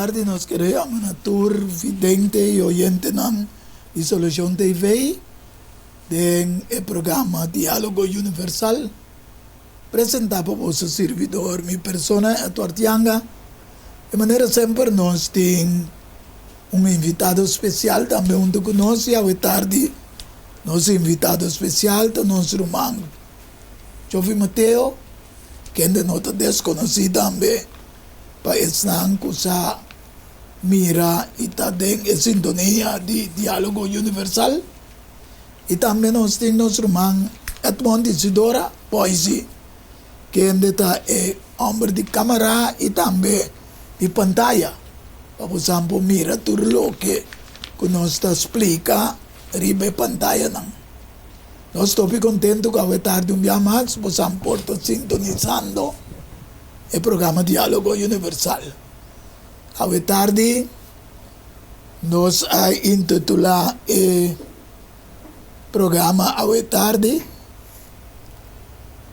tardi nos kere yama na tur vidente y oyentenan di Solucion TV den e programa Dialogo Universal presenta pa boso sirbidor mi persona Edward Yanga. Di manera semper nos tin un invitado special tambe hunto cu nos y awe tardi nos invitado special ta nos ruman Jovi Mateo kende no ta deskonosí tambe pa esnan ku sa mira i ta den e sintonia di Diálogo Universal. I tambe nos tin nos ruman Edmond Isidora Boise, kende ta e hòmber di kámara i tambe di pantaya, pa bo sa por mira tur loke ku nos ta splika riba e pantayanan. Nos ta hopi kontentu ku awe tardi un bia mas bo san por ta sintonisando e programa Diálogo Universal. Awe tardi nos a intitulá e programa awe tardi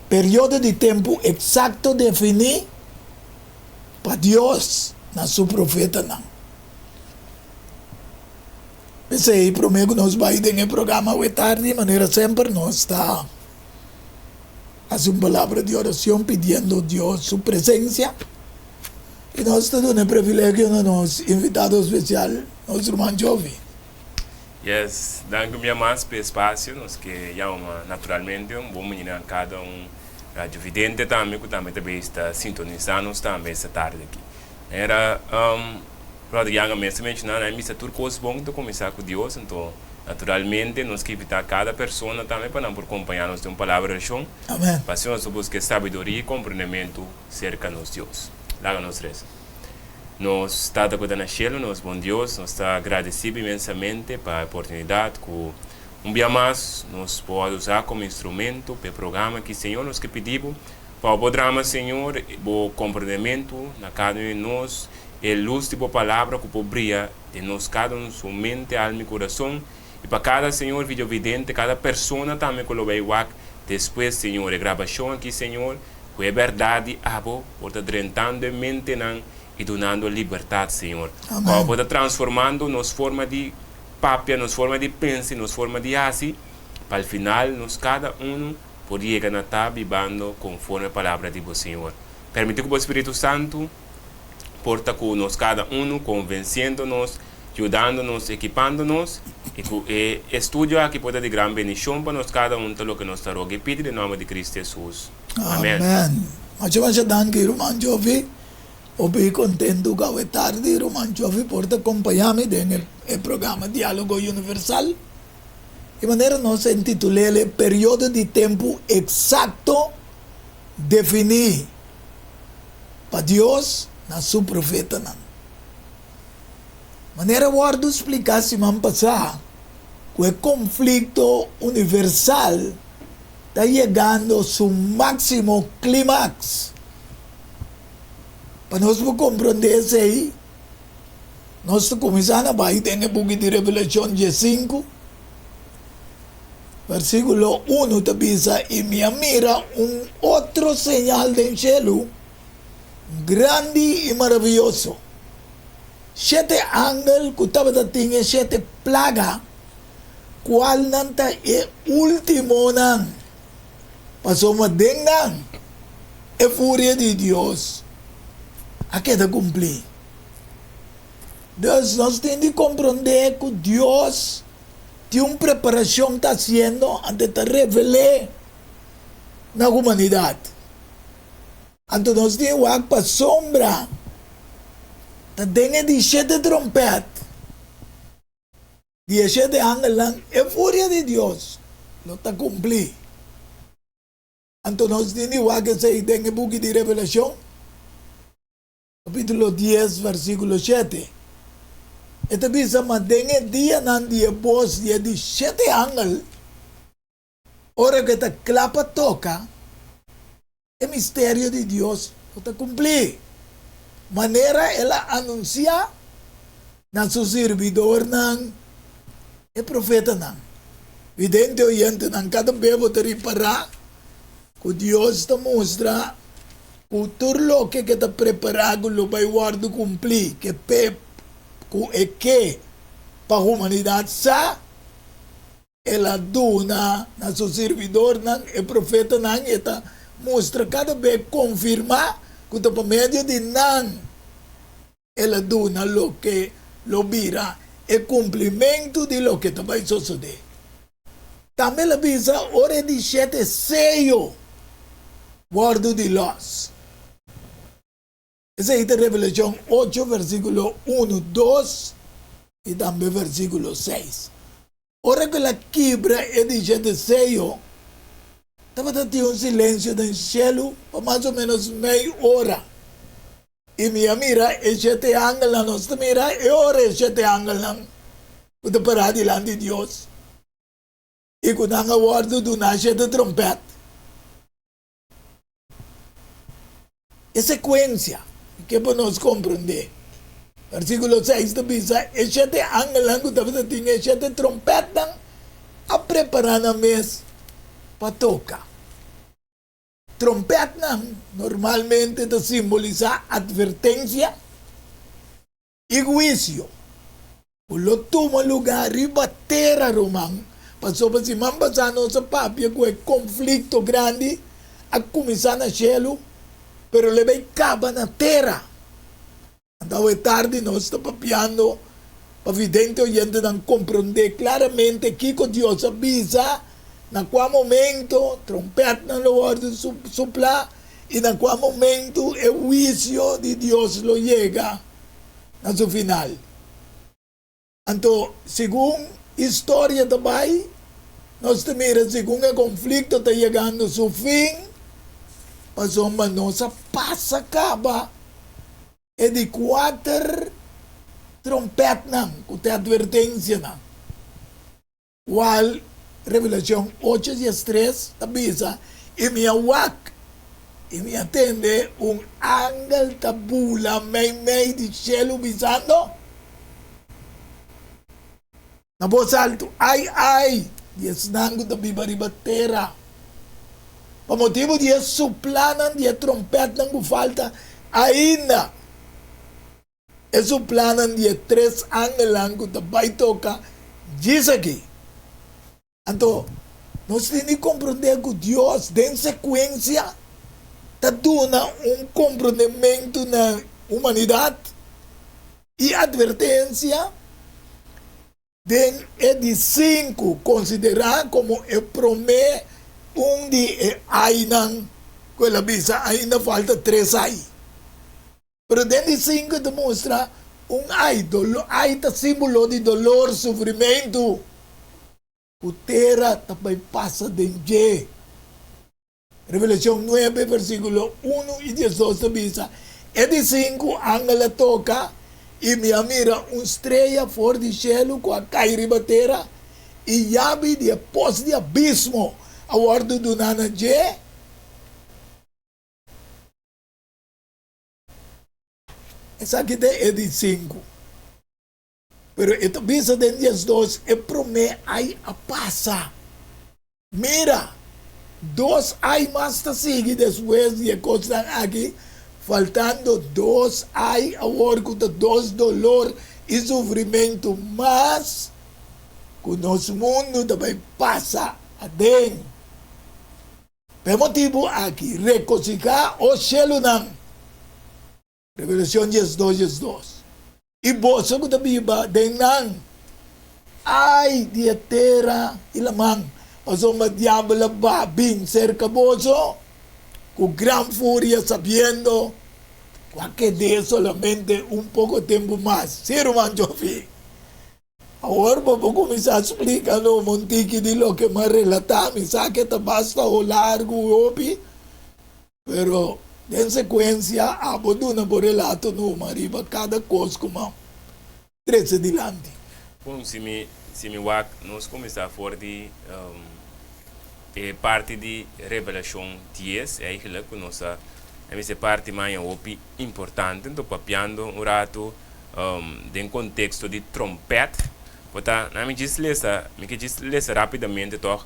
Periodo di tempu eksakto definí pa Dios na su profetanan. P'esei, promé ku nos bai den e programa awe tardi, manera semper nos ta hasi un palabra di oracion pidiendo Dios su presencia y nos ta duna e privilegio na nos invitado especial, nos ruman Jovi. Yes, danki un bia mas p'e espacio. Nos ke yama naturalmente un bon mañana kada un radiovidente tambe ku tambe ta bay sta sintonisa nos tambe esta tarde aki. Era Brother Yanga mes a menciona, nan a bisa tur cos bon ta cuminsa cu Dios, anto naturalmente nos ke invita cada persona tambe pa nan por compaña nos den un palabra di oracion, Amen. pa asina nos ta busca e sabiduria y comprendemento cerca nos Dios. Laga nos reza. Nos Tata cu ta na cielo, nos bon Dios, nos ta agradecido inmensamente pa e oportunidad cu un bia mas nos por usa como instrumento pa e programa aki. Señor, nos ke pidi bo Pa bo drama, Señor, bo komprendementu na kada un di nos, e lus di bo Palabra ku por bria den nos kada un su mente, alma i kurason, i pa kada, Señor, videovidente, kada persona tambe ku lo bai wak despues, Señor, e grabashon aki, Señor, ku e bèrdat di abo por ta drentando e mentenan i dunando libertat, Señor. Ku abo por ta transformando nos forma di papia, nos forma di pensa i nos forma di hasi, pa al final nos kada unu por yega na ta bibando konforme palabra di bo Señor. Permiti ku bo Spiritu Santu por ta ku nos kada unu, konvensiendo nos, yudando nos, ekipando nos, i ku e estudio aki por ta di gran bendishon pa nos kada un ta loke nos ta roga i pidi den nòmber di Kristu Hesus. Amèn. Amèn. Masha masha danki ruman Jovi. Hopi kontentu ku awe tardi ruman Jovi por ta kompañá mi den e programa Diálogo Universal. Di manera nos a intitul'el e periodo di tempu eksakto definí pa Dios na su profetanan. Manera a wòrdu spliká siman pasá ku e konflikto universal ta yegando su máksimo klimaks. Pa nos por komprondé esei, Nos ta kuminsá na bai den e buki di Revelashon diesinku, versíkulo unu ta bisa, I mi a mira un otro señal den shelu, grandi i maravioso, shete angel ku tabata tin e shete plaga, kualnan ta e últimonan, pasobra den nan e furia di Dios a keda kumplí. Dus nos tin di komprondé ku Dios tin un preparashon ta hasiendo anto e ta revel'é na humanidat. Anto nos tin wak pasobra ta den e di shete trompèt di e shete angelnan e furia di Dios lo ta kumplí. Anto nos tin di wak esei den e buki di Revelashon. Capítulo dies, versículo shete, e ta bisa, Ma den e dianan di e bos di e di shete angel, ora ku e ta kla pa toka, e misterio di Dios lo ta kumplí, manera el a anunsiá na su sirbidornan, e profetanan. Vidente oyentenan, kada be bo ta ripará ku Dios ta mustra. Ku tur loke ke ta prepará ku lo bai wòrdu kumplí, ke p'e ku e ke pa humanidat sa, el a duna na su sirbidornan, e profetanan, i e ta mustra kada be konfirmá ku ta pa medio di nan el a duna loke lo bira e kumplimentu di loke ta bai sosodé. Tambe el a bisa ora e di shete seyo wòrdu di lòs. Esei ta Revelashon ocho versíkulo unu, dos i tambe versíkulo seis. Ora ku el a kibra e di shete seyo, tabata tin un silensio den shelu pa mas o ménos mei ora. I mi a mira e shete angelnan, nos ta mira e ora e shete angelnan ku ta pará dilanti di Dios i ku nan a wòrdu duná shete trompèt. E sekuensia ke pa nos komprondé. Versíkulo seis ta bisa, E shete angelnan ku tabata tin e shete trompètnan a prepará nan mes pa toka. Trompètnan normalmente ta simbolisá atvertensia i huisio ku lo tuma lugá riba tera ruman, pasobra siman pasá nos a papia ku e konflikto grandi a kuminsá na shelu pero lo e bai kaba na tera. Anto awe tardi nos ta papiando pa vidente oyentenan komprondé klaramente kiko Dios a bisa, na kua momento trompètnan lo wòrdu suplá i na kua momento e huisio di Dios lo yega na su final. Anto, segun historia ta bai, nos ta mira segun e konflikto ta yegando su fin, pasobra nos a pasa kaba e di kuater trompètnan ku ta e atvertensianan. Kual Revelashon ocho diestres ta bisa, I mi a wak, i mi a tende un angel ta bula meimei di shelu bisando na bos altu, Ai, ai di esnan ku ta biba riba tera, pa motibu di e suplanan di e trompètnan ku falta ainda! E suplanan di e tres angelnan ku ta bai toka djis aki. Anto, nos tin di komprondé ku Dios den sekuensia ta duna un komprondementu na humanidat i atvertensia den e di sinku, konsiderá komo e promé un di e ainan ku el a bisa ainda falta tres ai. Pero den di sinku e ta mustra un ai, dolor, ai ta símbolo di dolor, sufrimentu ku tera ta bai pasa den dje. Revelashon nuebe versíkulo unu i diesdos ta bisa, E di sinku angel a toka, i mi a mira un strea for di shelu ku a kai riba tera, i yabi di e pos di abismo a wòrdu duná na dje. Esaki ta e di sinku. Pero e ta bisa den diesdos, e promé ai a pasa. Mira, dos ai mas ta sigui despues di e kosnan aki, faltando dos ai awor ku ta dos dolor i sufrimentu mas ku nos mundu ta bai pasa aden. Pa e motibu aki, rekosihá, o shelunan, Revelashon diesdos diesdos, i boso ku ta biba den nan, ai di e tera i laman, pasobra diabel a ba bin serka boso ku gran furia, sabiendo ku a ked'é solamente un poko tempu mas. Sí, ruman Jofi. Awor bo por kuminsá splika no un tiki di loke mi a relatá. Mi sa ke ta basta ho largu hopi, pero den sekuensia abo duna bo relato numa riba kada kos ku mi a trese dilanti. Bon, si mi si mi wak nos kuminsá for di e parti di Revelashon dies, eigenlijk ku nos a a mester parti maña hopi importante, anto papiando un ratu Den konteksto di trompèt, bo ta, na mi djis lesa, mi ke djis lesa rápidamente tòg.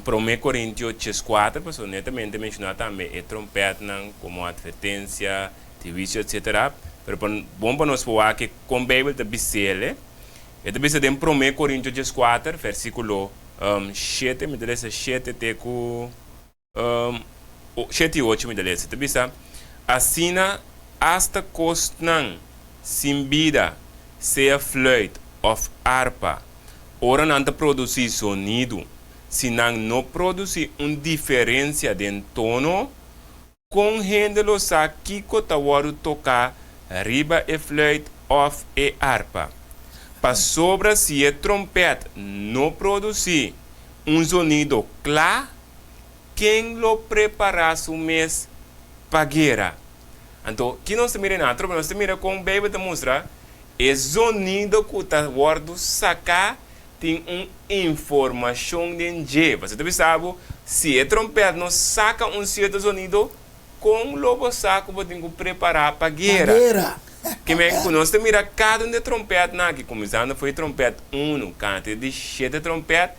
Promé Korintio 14, pasobra netamente menshoná tambe e trompètnan komo atvertensia, di huisio etsetera. Pero pa bon pa nos por wak kon Beibel ta bis'el. E ta bisa den Promé Korintio 14, versíkulo 7, mi ta lesa 7 te ku 7 i 8 mi ta lesa. E ta bisa, Asina asta kosnan sin bida, sea fluit òf arpa, ora nan ta produsí zonidu, si nan no produsí un diferensia den tono, kon hende lo sa kiko ta wòrdu toká riba e fluit òf e arpa? Pasobra si e trompèt no produsí un zonido kla, ken lo prepará su mes pa guera? Anto, ki nos ta mira einan? Atrobe nos ta mira kon Beibel ta mustra e zonido ku ta wòrdu saká tin un informashon den dje. Pasobra ta bisa bo, si e trompèt no saka un sierto zonido, kon lo bo sa ku bo tin ku prepará pa guera? Ke men ku nos ta mira kada un di e trompètnan aki, kuminsando for e trompèt unu, kante di shete trompèt,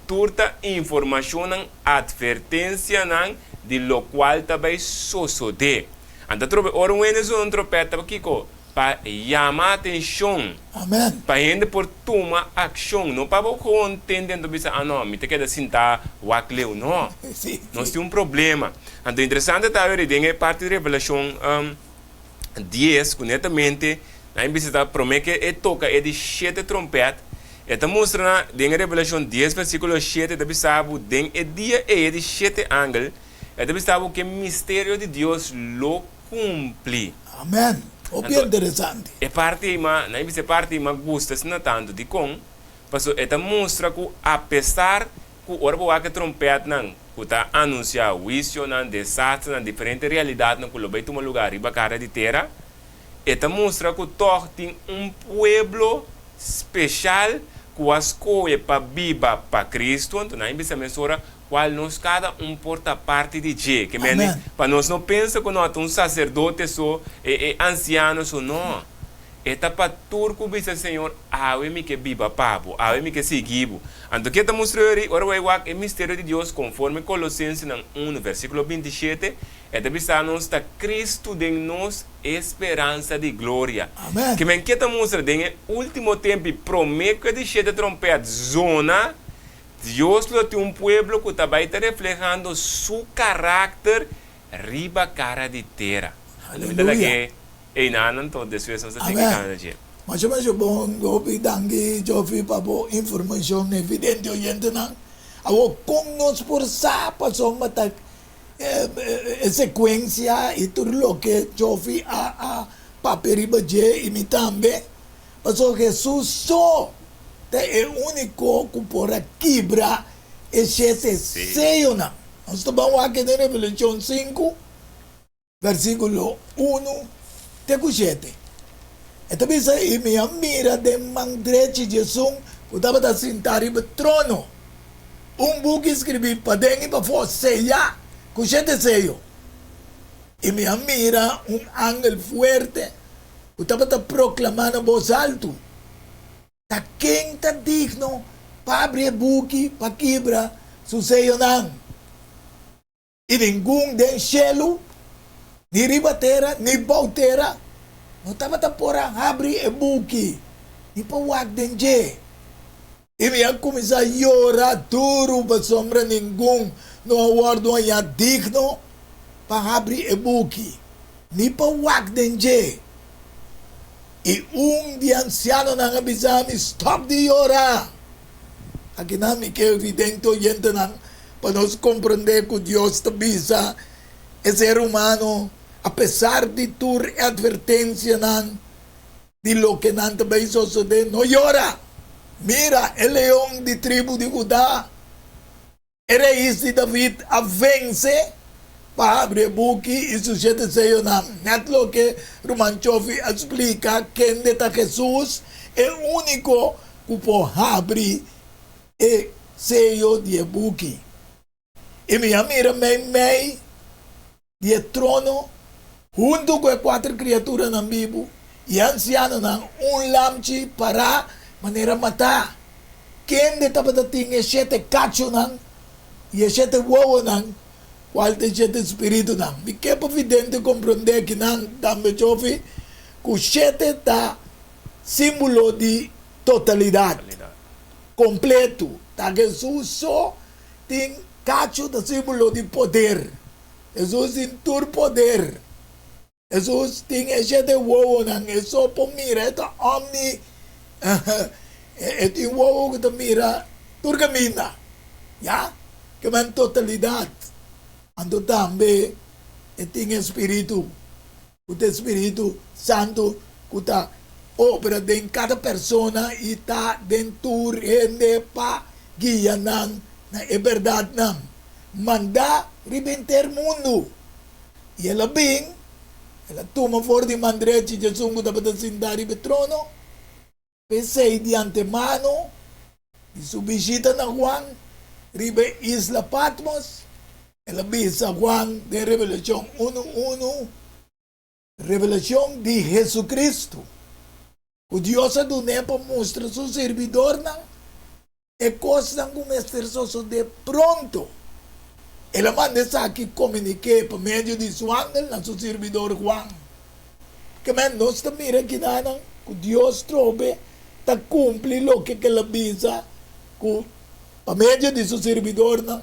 tur ta informashonnan, atvertensianan di lokual ta bai sosodé. Anto atrobe ora un hende zona un trompèt ta pa kiko? Pa yama atenshon. Amen. Pa hende por tuma akshon. No pa bo gewoon tende anto bisa, ah no, mi ta keda sintá wak leu. No. Sí, Nos sí. tin un problema. Anto interesante ta weri den e parti di Revelashon 10 ku netamente nan a bisa ta promé ke e toka e di shete trompèt, e ta mustra nan den e Revelashon 10 versíkulo 7 ta bisa bo den e dia ei e di shete angel e ta bisa bo ke misterio di Dios lo kumpli. Amen. Hopi Anto interesante. e parti ei ma nan bisa e parti ei ma gusta asina tantu. Dikon? Pasobra e ta mustra ku apesar ku ora bo wak e trompètnan ku ta anunsiá huisionan, desasternan, diferente realidatnan ku lo bai tuma lugá riba kara di tera, e ta mustra ku tòg tin un pueblo speshal ku a skohe pa biba pa Kristu. Anto nan a bisa mesora kual nos kada un por ta parti di dje. Ke mende, Amen. pa nos no pensa ku no ta un saserdote so, e e ansiano so, no. E ta pa tur ku bisa, Señor, awe mi ke biba pa bo, awe mi ke sigui bo. Anto ke ta mustra yori? Ora bo a wak e misterio di Dios konforme Kolosensenan unu, versíkulo 27, e ta bisa nos ta Kristu den nos, e speransa di gloria. Amen. Ke men ke ta mustra? Den e último tempu i promé ku e di shete trompèt zona, Dios lo tin un pueblo ku ta bai ta reflehando Su karakter riba kara di tera. Anto mi ta Aleluya. lag'é einan anto despues nos ta sigui Amen. kana dje. Masha masha bon hopi danki Joffy pa bo informashon evidente oyentenan. Awor kon nos por sa pasobra ta e sekuensia i tur loke Joffy a a papia riba dje i mi tambe? Pasobra Hesus so ta e úniko ku por a kibra e shete seyonan. Nos ta ban wak den Revelashon 5, vèrsikulo 1 te ku 7. E ta bisa, I mi a mira den man drechi di esun ku tabata sintá riba e trono, un buki skribí paden i pafó, seyá ku shete seyo. I mi a mira un angel fuerte ku tabata proklamá na bos altu, Ta ken ta digno pa abri e buki pa kibra su seyonan? I ningun den shelu, ni riba tera, ni bou tera no tabata por a habri e buki ni pa wak den dje. I mi a kuminsá yora duru pasobra ningun no a wòrdu hañá digno pa habri e buki ni pa wak den dje. I un di e ansianonan a bisa mi, Stòp di yora! Akinan mi ke evidente oyentenan pa nos komprendé ku Dios ta bisa e ser humano apesar di tur e atvertensianan di loke nan ta bai sosodé, No yora! Mira, e Leon di tribu di Hudá, e Reis di David, a vense pa habri e buki i su shete seyonan. Nèt loke Ruman Chofi a splika, kende ta Hesus, e úniko ku por habri e seyo di e buki. I mi a mira meimei di e trono, huntu ku e kuater kriaturanan bibu i e ansianonan, un lamchi pará manera matá, kende tabata tin e shete kachunan. I e shete wowonan, kual ta e shete spiritunan. Mi ke pa vidente komprondé kinan tambe chofi ku shete ta símbolo di totalidat, kompletu. Ta Hesus so tin kachu ta símbolo di poder. Hesus tin tur poder. Hesus tin e shete wowonan, e so por mira, e ta omni, e tin wowo ku ta mira tur kaminda, ya, ke men totalidat. Anto tambe e tin e spiritu, ku ta e spiritu santu ku ta obra den kada persona i ta den tur hende pa guia nan na e bèrdatnan mandá riba henter mundu. I el a bin, el a tuma for di man drechi dje esun ku tabata sintá riba e trono. P'esei di antemano di su bishita na Juan riba e isla Patmos, el a bisa Juan den Revelashon unu unu, Revelashon di Hesukristu, ku Dios a dun'é pa mustra su sirbidornan e kosnan ku mester sosodé pronto. El a manda esaki komuniké pa medio di su angel na su sirbidor Juan. Kimen nos ta mira kinanan ku Dios trobe ta kumpli loke ku el a bisa ku pa medio di su sirbidornan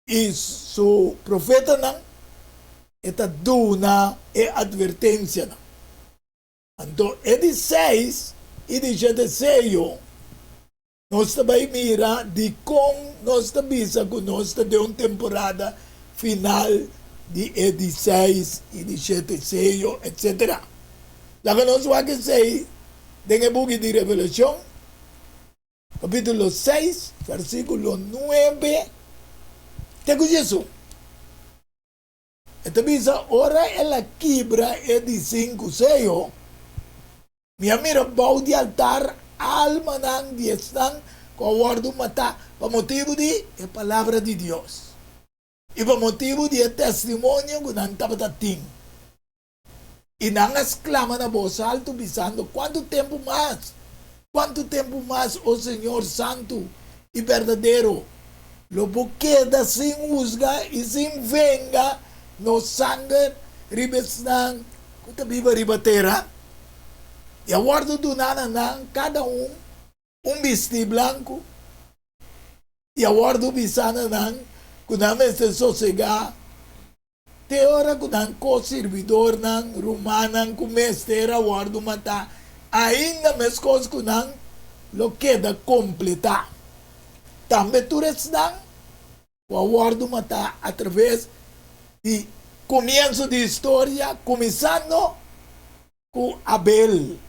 i su profetanan e ta duna e atvertensianan. Anto e di seis i di shete seyo, nos ta bai mira dikon nos ta bisa ku nos ta den un temporada final di e di seis i di shete seyo, etsetera. Laga nos wak esei den e buki di Revelashon, kapítulo seis, versíkulo nuebe te ku diesun. E ta bisa, Ora el a kibra e di sinku seyo, mi a mira bou di altar almanan di esnan ku a wòrdu matá pa motibu di e palabra di Dios i pa motibu di e testimonio ku nan tabata tin. I nan a sklama na bos altu, bisando, Kuantu tempu mas, kuantu tempu mas, o Señor santu i berdadero, lo bo keda sin husga i sin venga nos sanger riba esnan ku ta biba riba tera? I a wòrdu duná na nan kada un un bistí blanku, i a wòrdu bisá na nan ku nan mester sosegá Te ora ku nan ko-sirbidornan, rumannan ku mester a wòrdu matá, ainda meskos ku nan lo keda kompletá. Tambe tur esnan ku a wòrdu matá atraves di komienso di historia, kuminsando ku Abel.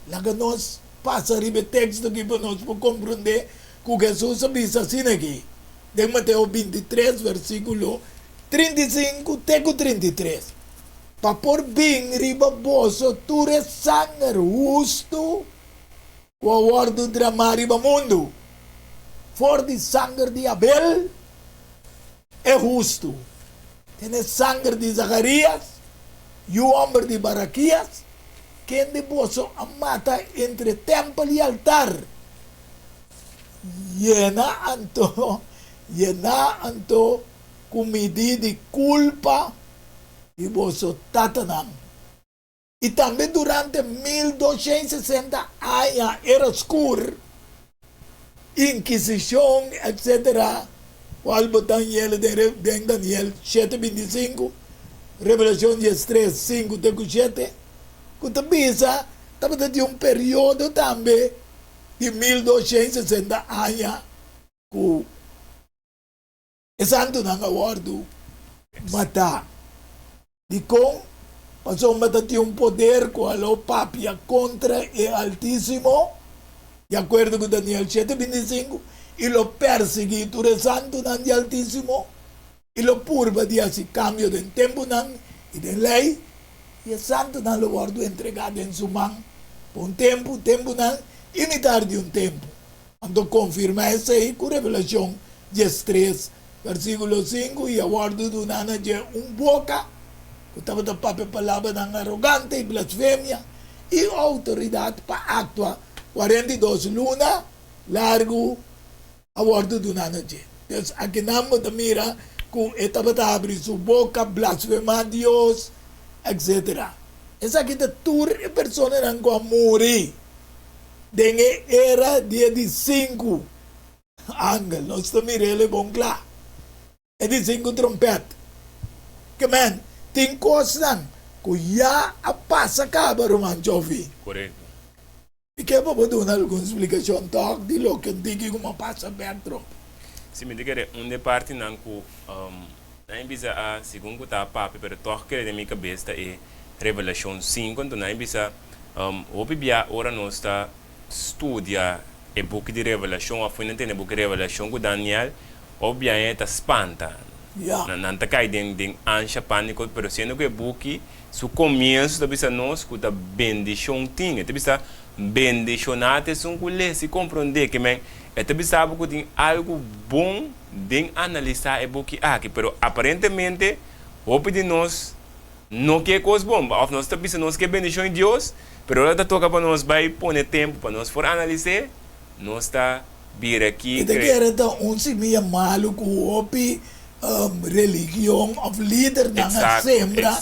Laga nos pasa riba e teksto aki pa nos por komprondé ku Hesus a bisa asina aki den Mateo bintitres versíkulo 35 te ku 33, Pa por bin riba boso tur e sanger hustu ku a wòrdu dramá riba mundu, for di sanger di Abel, e hustu, te na e sanger di Zakarías, yu hòmber di Barakías, kende boso a mata entre tèmpel i altar. Yena anto, yená anto ku midí di kulpa di boso tatanan. I tambe durante 1260 aña era skur, Inkisishon, etc. Kual bo ta yele den Daniel shete 25, Revelashon 13, sinku te ku shete, ku ta bisa tabata tin un periodo tambe di 1260 aña ku E santunan a wòrdu matá. Dikon? Pasobra ta tin un poder ku a lo papia kontra e Altísimo, di akuerdo ku Daniel shete 25, i lo pèrsiguí tur e santunan di Altísimo, i lo purba di hasi kambio den tempunan i den lei, i e santunan lo wòrdu entregá den su man pa un tempu, tempunan i mitar di un tempu. Anto konfirmá esei ku Revelashon 13, versíkulo 5, I a wòrdu duná na dje un boka ku tabata papia palabranan arogante i blasfemia, i outoridat pa aktua 42 luna largu a wòrdu duná na dje. Dus akinan bo ta mira ku e tabata habri su boka, blasfemá Dios, etcetera. Esaki ta tur e personanan ku a muri den e era di e di sinku angel. Nos ta mira el e bon kla. E di sinku trompèt. Ke men, tin kosnan ku ya a pasa kaba, ruman Jovi. Korekto. Mi ke pa bo duna algun splikashon tòg di loke un tiki ku a pasa Bertro. Si, mi ta kere un di e partinan ku nan a bisa a segun ku ta papia pero tòg kere den mi kabes ta e Revelashon sinku. Anto nan a bisa hopi bia ora nos ta studia e buki di Revelashon òf nan tene e buki Revelashon ku Daniel hopi bia e ta spanta. Nan ta kai den ansha pániko pero siendo ku e buki Su komienso ta bisa nos ku ta bendishon tin. E ta bisa, Bendishoná ta esun ku lesa i komprondé. Ke men, e ta bisa bo ku tin algu bon den analisá e buki aki. Pero aparentemente hopi di nos no ke e kos bon. Òf nos ta bisa nos ke bendishon di Dios, pero ora ta toka pa nos bai pone tempu pa nos por analis'é, nos ta bira ki E ta kere ta un simia malu ku hopi religion of lidernan a sembra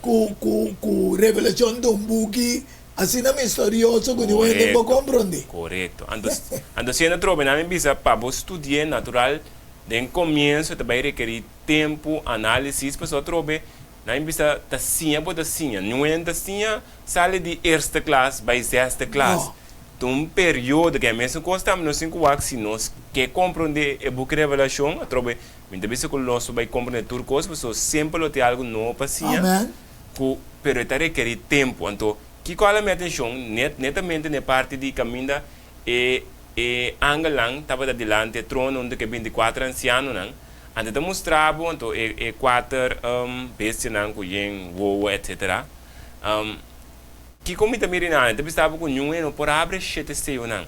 ku revelashon di un buki asina misterioso ku niun hende por komprondé. Korekto. Anto siendo atrobe nan mi bisa pa bo studi'é natural den komienso ta bai rekerí tempu, análisis, pasobra atrobe nan mi bisa ta siña bo ta siña. Niun hende ta siña sali di eerste klas bai zesde klas. Ta un periodo ku e mesun kos tambe nos tin ku wak si nos ke komprondé e buki Revelashon atrobe mi ta bisa ku nos lo bai komprondé tur kos pasobra semper lo tin algu nobo pa siña ku pero e ta rekerí tempu anto kiko hala mi atenshon net netamente na e parti di kaminda e e angelnan tabata dilanti e trono huntu ku e binti kuater ansianonan anto e ta mustra bo anto e e kuater bestianan ku yen wowo etsetera. Kiko mi ta mira i nan? E ta bisa bo ku niun hende no por abri e shete seyonan.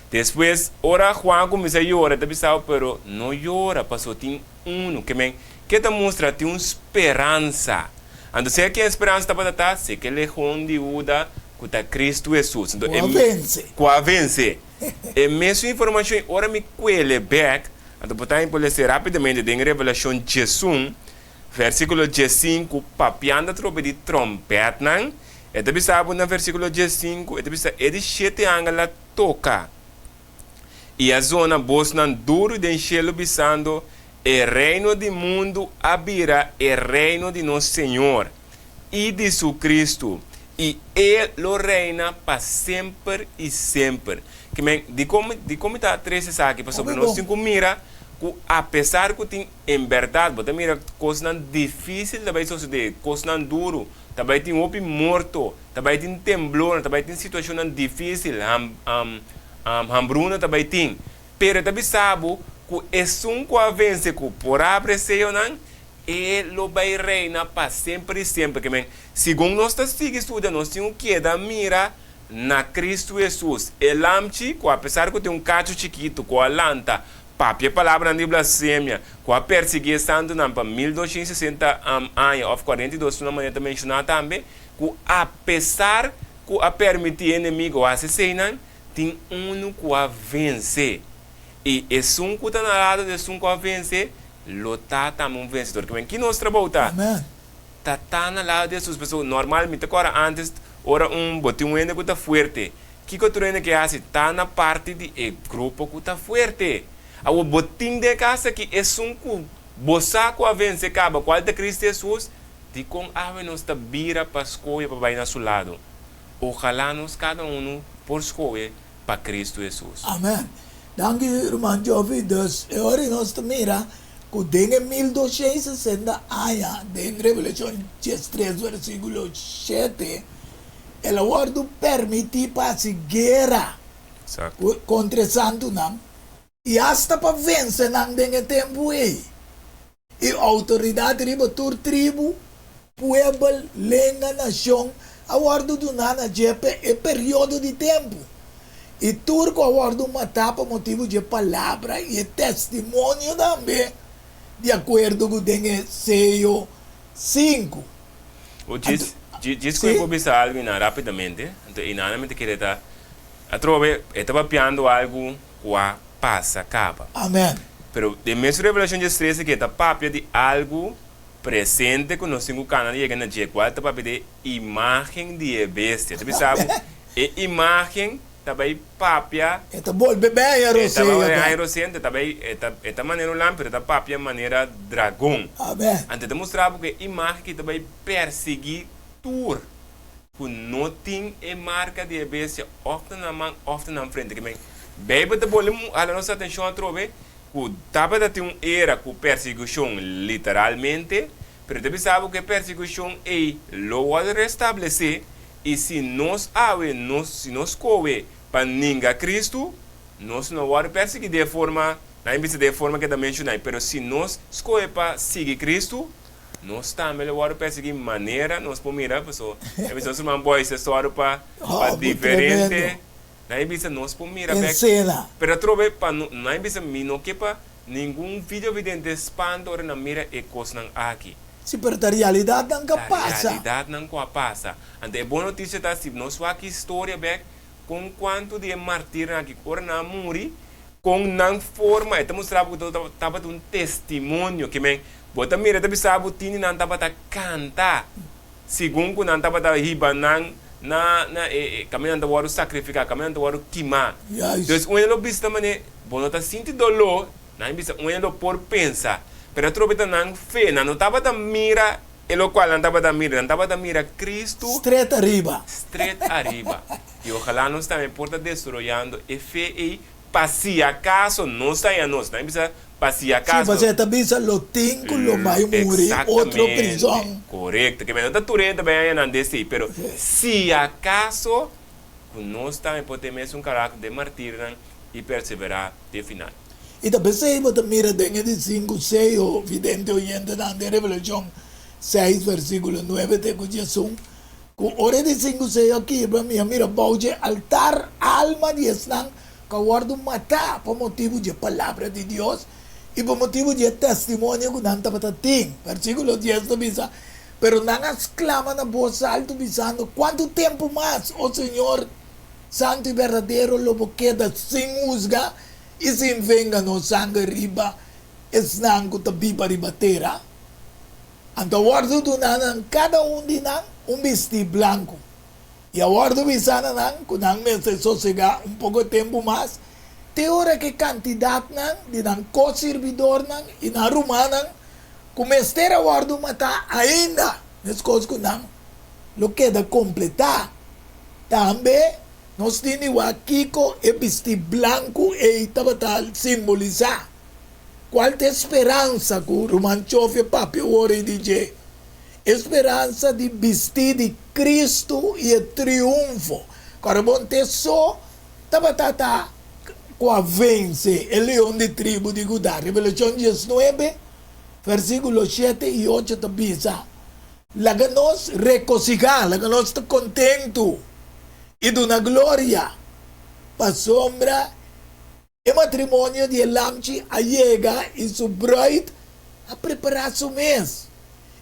Despues, ora Juan kuminsá yora, e ta bisa bo, Pero no yora, pasobra tin unu. Ke men, ke ta mustra tin un speransa. Anto, sea ken e speransa tabata ta? Sea ke lejon di Huda, ku ta Kristu Hesus. Anto, Ku a vense. Ku a vense. E mesun informashon, ora mi kuele bèk, anto por ta mi por lese rápidamente den Revelashon diesun, Versíkulo diesinku, Papiando atrobe di tròmpètnan, e ta bisa bo na versíkulo diesinku, e ta bisa, E di shete angel a toka, i a zona bosnan duru den shelu, bisando, E reino di mundu a bira e reino di nos Señor i di su Kristu, i e lo reina pa semper i semper. Ke men, dikon dikon mi ta trese esaki? Pasobra nos tin ku mira ku apesar ku tin En bèrdat, bo ta mira kosnan difísil ta bai sosodé, kosnan duru, ta bai tin hopi morto, ta bai tin temblornan, ta bai tin situashonnan difísil, hambruna ta bai tin. Pero e ta bisa bo ku esun ku a vense ku por abri e seyonan, e lo bai reina pa semper i semper. Ke men, segun nos ta sigui studia, nos tin ku keda mira na Kristu Hesus, e lamchi ku apesar ku tin un kachu chikitu ku a lanta Papia palabranan di blasfemia ku a persiguí e santunan pa 1260 aña òf 42 luna manera ta menshoná tambe ku apesar ku a permití e enemigo hasi eseinan, tin unu ku a vense. I esun ku ta na lado di esun ku a vense lo ta tambe un vensedor. Kimen ki nos trabou ta? Ta ta na lado di Hesus. Pasobra normal mi ta kòrda ántes ora un bo tin un hende ku ta fuerte. Kiko tur hende ke hasi ta na parti di e grupo ku ta fuerte. Awor bo tin den e kas aki esun ku bo sa ku a vense kaba, kual ta Kristu Hesus, dikon awe nos ta bira pa skohe pa bai na su lado? Ojalá nos kada unu por skohe pa Kristu Hesus. Amen. Danki ruman Jovi. Dus e ora nos ta mira ku den e 1260 aña den Revelashon 13 versikulo 7, El a wòrdu permití pa hasi guera kontra e santunan i asta pa vense nan den e tempu ei. I outoridat riba tur tribu, puebel, lenga, nashon a wòrdu duná na dje pa e periodo di tempu. I tur ku a wòrdu matá pa motibu dje palabra i e testimonio tambe, di akuerdo ku den e seyo sinku. O djis, djis ku e por bisa algu einan rápidamente, anto einan mi ta kere ta atrobe e ta papiando algu ku a pasa kaba. Amen. Pero den mesun Revelashon diestres aki e ta papia di algu presente ku nos tin ku kana yega na dje, kual ta papia di e imágen di e bestia. Ta bisa bo, e imágen ta bai papia. E ta bolbe bèn e rosea. E ta bolbe haña rosea, e ta bai, e ta, e ta manera un lampi, pero e ta papia manera dragon. Amèn. Anto e ta mustra bo ku e imágen aki ta bai persiguí tur ku no tin e marka di e bestia òf na nan man òf na nan frente. Ke men, Beibel ta bolbe hala nos atenshon atrobe ku tabata tin un era ku persigushon literalmente, pero ta bisa bo ku e persigushon ei lo wòrdu restablesé, i si nos awe nos si nos skohe pa ninga Kristu, nos no wòrdu persiguí den e forma, nan a bisa den e forma ku e ta menshoná ei, pero si nos skohe pa sigui Kristu, Nos tambe lo wòrdu persiguí manera nos por mira, paso e bisa nos ruman Boyce a sòru pa pa diferente, nan e bisa nos por mira bèk, pero atrobe pa no, nan e bisa mi no ke pa ningun video vidente spanta ora nan mira e kosnan aki. Si, pero ta realidatnan ku a pasa. Ta realidatnan ku a pasa. Anto e bon notisia ta si nos wak historia bèk kon kuantu di e martirnan aki ora nan a muri, Kon nan forma, e ta mustra bo ku tabata un testimonio. Ke men, bo ta mira, e ta bisa bo tin di nan tabata kanta segun ku nan tabata hiba nan na na e e kaminda nan ta wòrdu sakrifiká, kaminda nan ta wòrdu kimá. Dus un hende lo bisa ta manera, bo no ta sinti doló, nan bisa un hende lo por pensa, pero atrobe ta nan fe, nan no tabata mira e lokual nan tabata mira, nan tabata mira Kristu. Stret ariba. Stret ariba. I ojalá nos tambe por ta desaroyando e fe ei pa si acaso nos ta haña nos. Nan bisa pa si acaso. Sí, pasobra e ta bisa lo tin cu lo bai muri otro prison. Corecto. Ke no ta tur hende ta bai haña nan desei, pero si acaso cu nos tambe por tin mesun caracter den martirnan i persevera te final. I ta pesey bo ta mira den e di sinku seyo, vidente oyentenan, den Revelacion seis versiculo nuebe te cu diesun, Ku ora di sinku seyo a kibra, mi a mira bou dje altar alma di esnan ku a wòrdu matá pa motibu dje palabra di Dios i pa motibu dje testimonio ku nan tabata tin. Versíkulo dies ta bisa, Pero nan a sklama na bos altu, bisando, Kuantu tempu mas, o Señor, santu i berdadero, lo bo keda sin husga i sin venga nos sanger riba esnan ku ta biba riba tera? Anto a wòrdu duná nan kada un di nan un bistí blanku, i a wòrdu bisá na nan ku nan mester sosegá un poko tempu mas, te ora ku e kantidatnan di nan ko-sirbidornan i nan rumannan ku mester a wòrdu matá ainda, meskos ku nan, lo keda kompletá. Tambe nos tin di wak kiko e bistí blanku ei tabata simbolisá. Cual ta e speransa cu Ruman Chofia papia awor ei di dje? E speransa di bisti di Cristo i e triunfo. Ora bon te so tabata ta cu a vence e leon di tribu di Judá. Revelacion diesnuebe, versiculo shete i ocho ta bisa, Laga nos regociha, laga nos ta contento i duna gloria, pasobra E matrimonio di e lamchi a yega i su bruid a prepará su mes,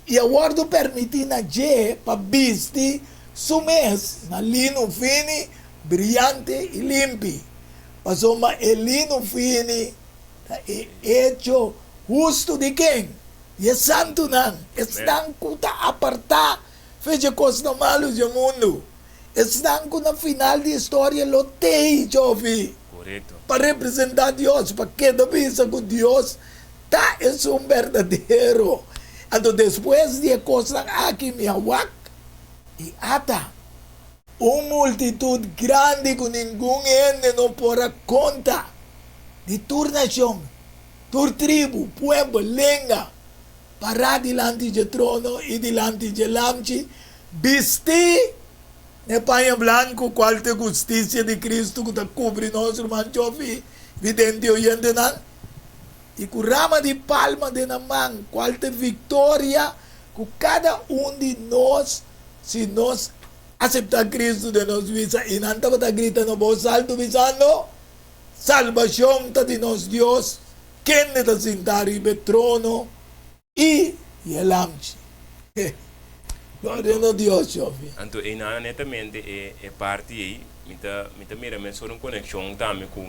i a wòrdu permití na dje pa bisti su mes na lino fini, briante i limpi, pasobra e lino fini ta e echo hustu di ken? Di e santunan, esnan ku ta apartá fe dje kosnan malu dje mundu. Esnan ku na final di historia lo tei Jovi pa representá Dios, pa keda bisa ku Dios ta esun berdadero. Anto despues di e kosnan aki mi a wak, i ata, un multitut grandi ku ningun hende no por a konta, di tur nashon, tur tribu, pueblo, lenga, pará dilanti dje trono i dilanti dje Lamchi, Bisti n'e paña blanku, kual ta e hustisia di Kristu ku ta kubri nos, ruman Jofi, vidente i oyentenan, i ku rama di palma den nan man, kual ta e viktoria ku kada un di nos, si nos aseptá Kristu den nos bida. I nan tabata grita na bos altu, bisando, Salbashon ta di nos Dios, kende ta sintá riba e trono, I e lamchi. Gloria na Dios, Jofi. Anto ei nan netamente e e parti ei mi ta mi ta mira mesora un konekshon tambe ku.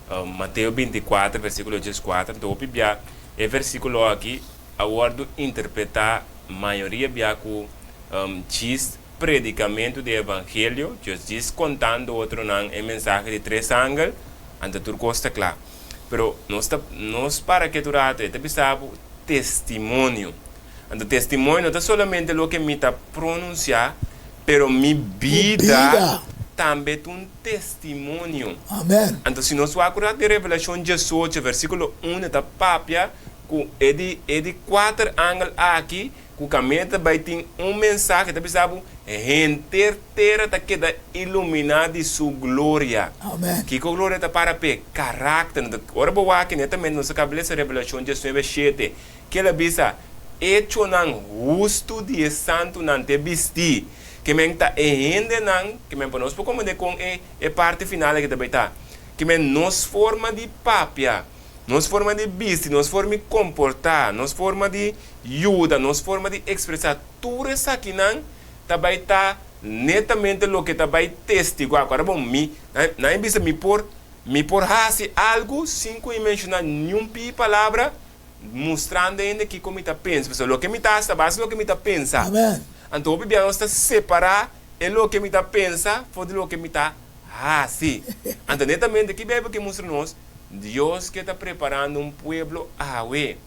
Mateo 24 versíkulo 14, anto hopi bia e versíkulo aki a wòrdu interpretá mayoria bia ku djis predikamentu di evangelio, djis djis kontando otronan e mensahe di tres angel, anto tur kos ta kla. Pero nos ta nos para ketu rato, e ta bisa bo testimonio. Anto testimonio no ta solamente loke mi ta pronunsiá, pero mi bida tambe ta un testimonio. Amen. Anto si nos wak ora den Revelashon 18 versíkulo 1 ta papia ku e di e di kuater angel aki ku kaminda ta bai tin un mensahe ta bisa bo henter tera ta keda iluminá di su gloria. Amen. Kiko gloria ta para p'e? Karakter. Ora bo wak netamente nos a kaba lesa Revelashon 19 shete Kel a bisa, Echonan hustu di e santunan ta e bistí. Ke men ta e hendenan, ke men pa nos por komprendé kon e e parti final aki ta bai ta. Ke men nos forma di papia, nos forma di bisti, nos forma di komportá, nos forma di yuda, nos forma di ekspresá, tur esakinan ta bai ta netamente loke ta bai testiguá. Ku ora bon, mi, nan a bisa mi por, mi por hasi algu sin ku mi menshoná niun pi palabra, Mustrando hende kiko mi ta pensa. Pasobra loke mi ta hasi ta base loke mi ta pensa. Amen. Anto hopi bia nos ta separá e loke mi ta pensa for di loke mi ta hasi. Anto netamente ki Bijbel ke mustra nos? Dios ke ta preparando un pueblo awe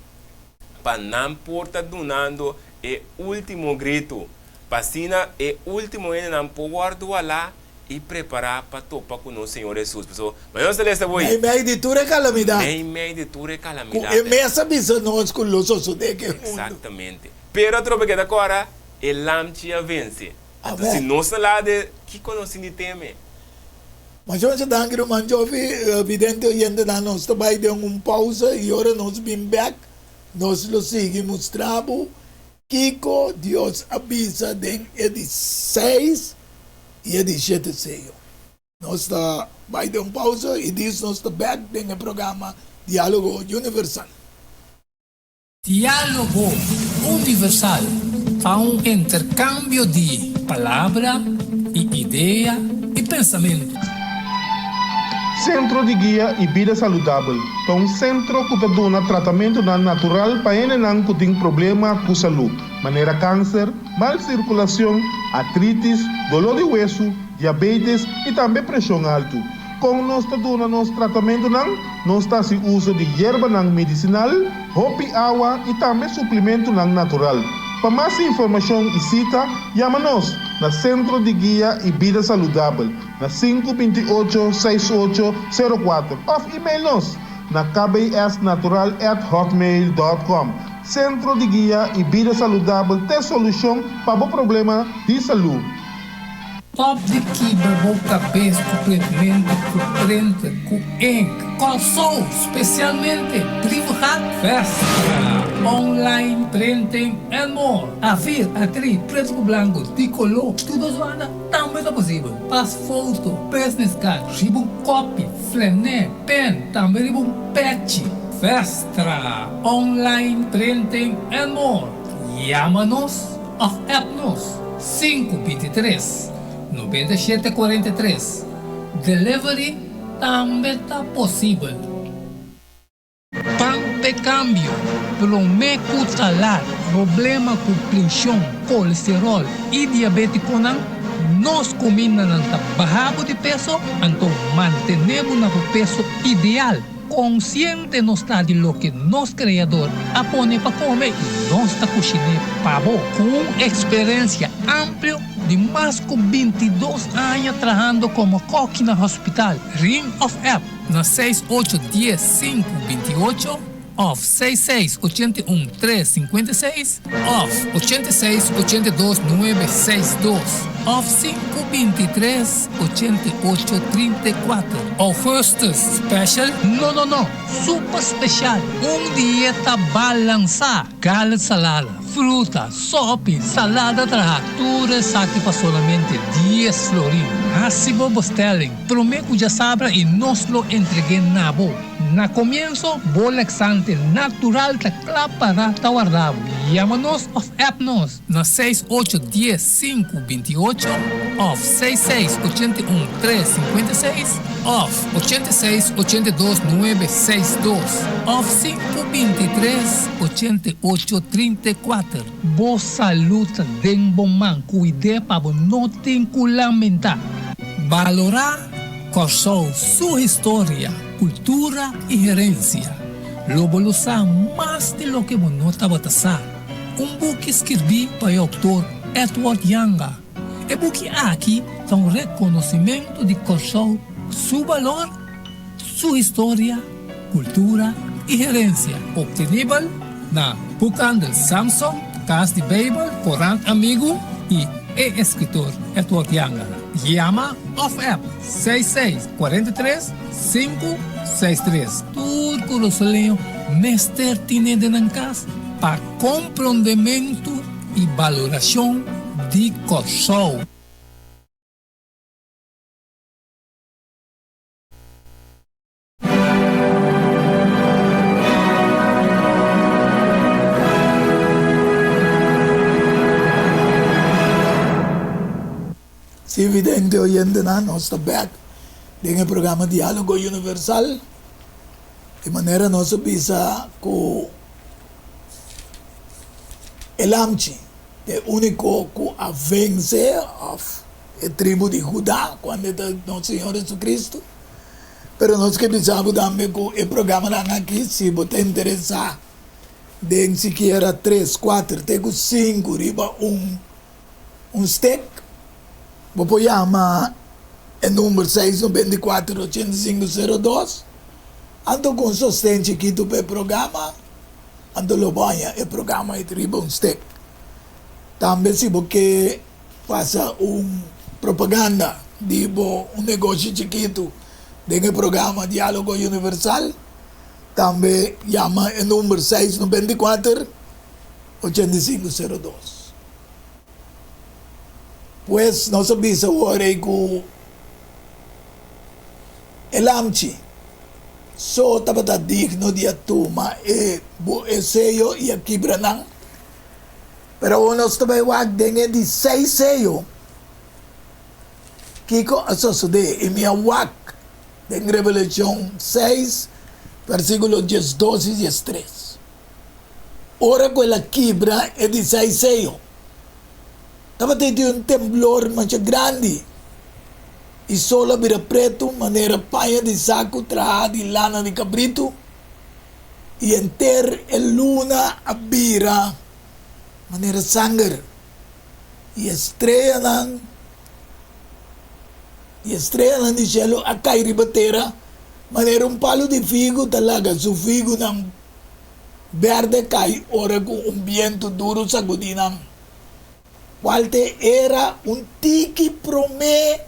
pa nan por ta dunando e ultimo gritu, pa asina e ultimo hendenan por wòrdu walá i prepará pa topa ku nos Señor Hesus. Pasobra mañana nos ta lesa bo ei. Meimei di tur e kalamidat. Meimei di tur e kalamidat. Ku e mes a bisa nos ku lo sosodé ku e mundu. Eksaktamente. Pero atrobe keda kòrda, e lamchi a vense. Anto si nos ta la de, kiko nos tin di teme? Masha masha danki ruman Jofi. Vidente oyentenan nos ta bai den un pausa i ora nos bin bèk nos lo sigui mustra bo Kiko Dios a bisa den e di seis i e di shete seyo? Nos ta bai den un pausa i dis nos ta bek den e programa Diálogo Universal. Diálogo Universal ta un interkambio di palabra i idea i pensamentu. Sentro di Guia i Bida Saludabel ta un sentro ku ta duna tratamentunan natural pa hendenan ku tin problema ku salú, manera kanser, mal sirkulashon, artritis, doló di wesu, diabetes i tambe preshon altu. Kon nos ta duna nos tratamentunan? Nos ta hasi uso di yerbanan medisinal, hopi awa i tambe suplimentunan natural. Pa mas informashon i sita, yama nos na Sentro di Guia i Bida Saludabel na sinku 28 68 04 òf email nos na kbsnatural at hotmail dòt kòm. Sentro di Guia i Bida Saludabel t'e solushon pa bo problema di salú. Stop di kibra bo kabes ku printmento, ku printer, ku ink. Kòrsou, spesialmente Brievengat Vestra, online printing and more. Afir, atri, pretu ku blanku, di koló, tur dos banda tambe ta posibel. Pas foto, business card, riba un kopi, flené, pen, tambe riba un pechi. Vestra, online printing and more. Yama nos Òf app nos, sinku 23 97 43. Delivery tambe ta posibel. Pan p'e kambio, promé ku ta lat. Problema ku preshon, kolesteròl i diabétikonan, nos kumindanan ta baha bo di peso, anto mantené bo na bo peso ideal. Konsiente nos ta di loke nos Kreador a pone pa kome i nos ta kushiné pa bo. Ku un eksperensia amplio di mas ku 22 aña trahando komo kòki na hospital, ring òf app na seis ocho dies sinku 28 òf seis seis 81 tres 56 òf 86 82 nuebe seis dos òf sinku 23 88 34. Augustus Special? No no no! Super special! Un dieta balansá! Garlic salada, fruta, sopi, salada traha, tur esaki pa solamente dies florin. Hasi bo bestelling prome ku djasabra i nos lo entreg'é na bo. Na komienso, bo laxante natural ta kla para ta warda bo. Yama nos òf app nos na seis ocho dies sinku 28. òf seis seis 81 tres 56 òf 86 82 nuebe seis dos òf sinku 23 88 34. Bo salud ta den bo man, kuid'é pa bo no tin ku lamentá. Balorá Kòrsou su historia, kultura i herensia. Lo bo lo sa mas di loke bo no tabata sa. Un buki skirbí pa e outor Edward Janga. E buki aki ta un rekonosimentu di Kòrsou su balor, su historia, kultura i herensia. Optenibel na Boekhandel Samson, Kas di Beibel, Korant Amigu i e eskritor Edward Janga. Yama òf app 66 43 563. Tur kurasoleño mester tine den nan kas pa komprondementu i balorashon di Kòrsou. Si vidente oyentenan nos ta bek den e programa Dialogo Universal di manera nos a bisa ku e lamchi ta e uniko ku a vense of e tribu di Huda kuando ta nos Señor Jesucristo. Pero nos ke bisa bo tambe ku e programanan aki si bo ta interesá den sikiera tres, kuater te ku sinku riba un un stek, bo por yama e number seis 94 85 02, anto ku un sosten chikitu pa e programa, anto lo bo haña e programa ei riba un stek. Tambe si bo ke pasa un propaganda di bo un negoshi chikitu den e programa Dialogo Universal, tambe yama e number seis 94 85 02. Pues nos a bisa awor ei ku e lamchi so tabata digno di a tuma e e seyo i a kibra nan. Pero awor nos ta bai wak den e di seis seyo kiko a sosodé. I mi a wak den Revelashon seis, versíkulo 12 i 13. Ora ku el a kibra e di seis seyo, tabatin tin un temblor masha grandi, i sol a bira pretu manera paña di saku trahá di lana di kabritu, i henter e luna a bira manera sanger, i e streanan i e streanan di shelu a kai riba tera manera un palu di figu ta laga su figunan berde kai ora ku un bientu duru sagudí nan. Kual te era un tiki promé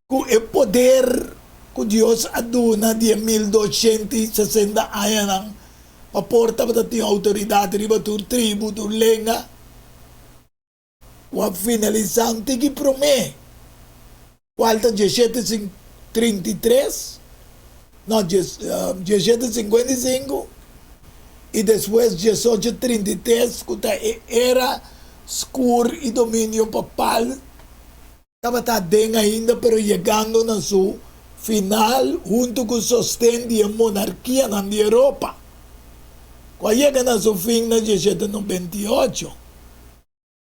ku e poder ku Dios a duna di e 1260 añanan pa por tabata tin outoridat riba tur tribu, tur lenga, ku a finalisá un tiki promé, kual ta 1733, no, 1755, i despues 1833, ku ta e era skur i dominio papal. Tabata aden ainda pero yegando na su final huntu ku sosten di e monarkianan di Europa, ku a yega na su fin na 1798,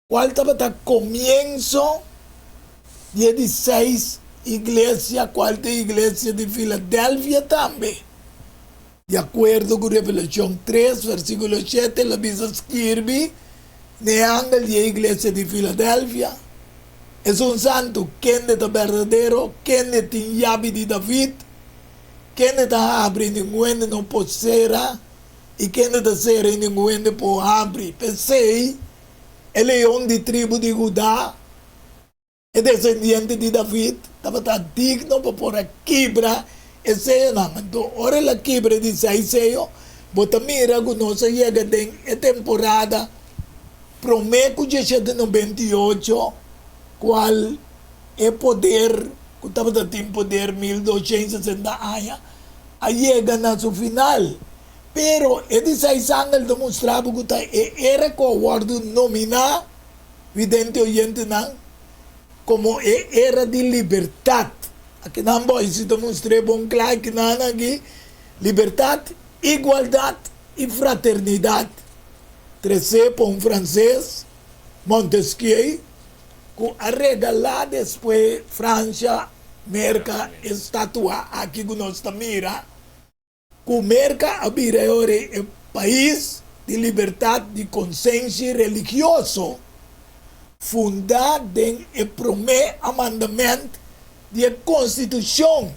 kual tabata komienso di e di seis iglesia, kual ta e iglesia di Filadelfia tambe. Di akuerdo ku Revelashon tres, versíkulo shete, el a bisa skirbi na e angel di e iglesia di Filadelfia, Esun santu, kende ta berdadero, kende tin yabi di David, kende ta habri i ningun hende no por sera, i kende ta sera i ningun hende por habri. P'esei, e leon di tribu di Hudá, E desendiente di David tabata digno pa por a kibra e seyonan. Anto, ora el a kibra e di seis seyo, bo ta mira ku nos a yega den e temporada promé ku 1798, kual e poder ku tabata tin poder 1260 aña a yega na su final. Pero e di seis angel ta mustra bo ku ta e era ku a wòrdu nominá. Vidente oyentenan, komo e era di libertat. Akinan boy si ta mustr'é bon kla akinan aki, libertat, igualdat i fraternidat, tresé pa un franses, Montesquieu, ku a regalá despues Fransha Merka e statua aki ku nos ta mira. Ku Merka a bira e ora e pais di libertat di konsenshi religioso, fundá den e promé amandament di e Konstitushon.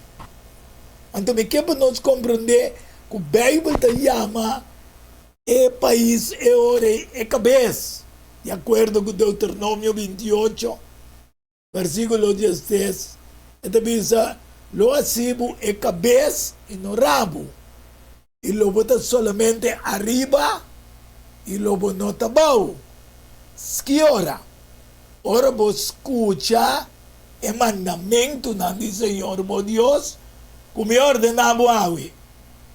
Anto mi ke pa nos komprondé ku Beibel ta yama e pais e ora e kabes, di akuerdo ku Deuteronomio 28. Versíkulo diestres, e ta bisa, Lo hasi bo e kabes i no rabu, i lo bo ta solamente ariba i lo bo no ta bou. Ski ora? Ora bo skucha e mandamentunan di Señor bo Dios, ku mi ordená bo awe,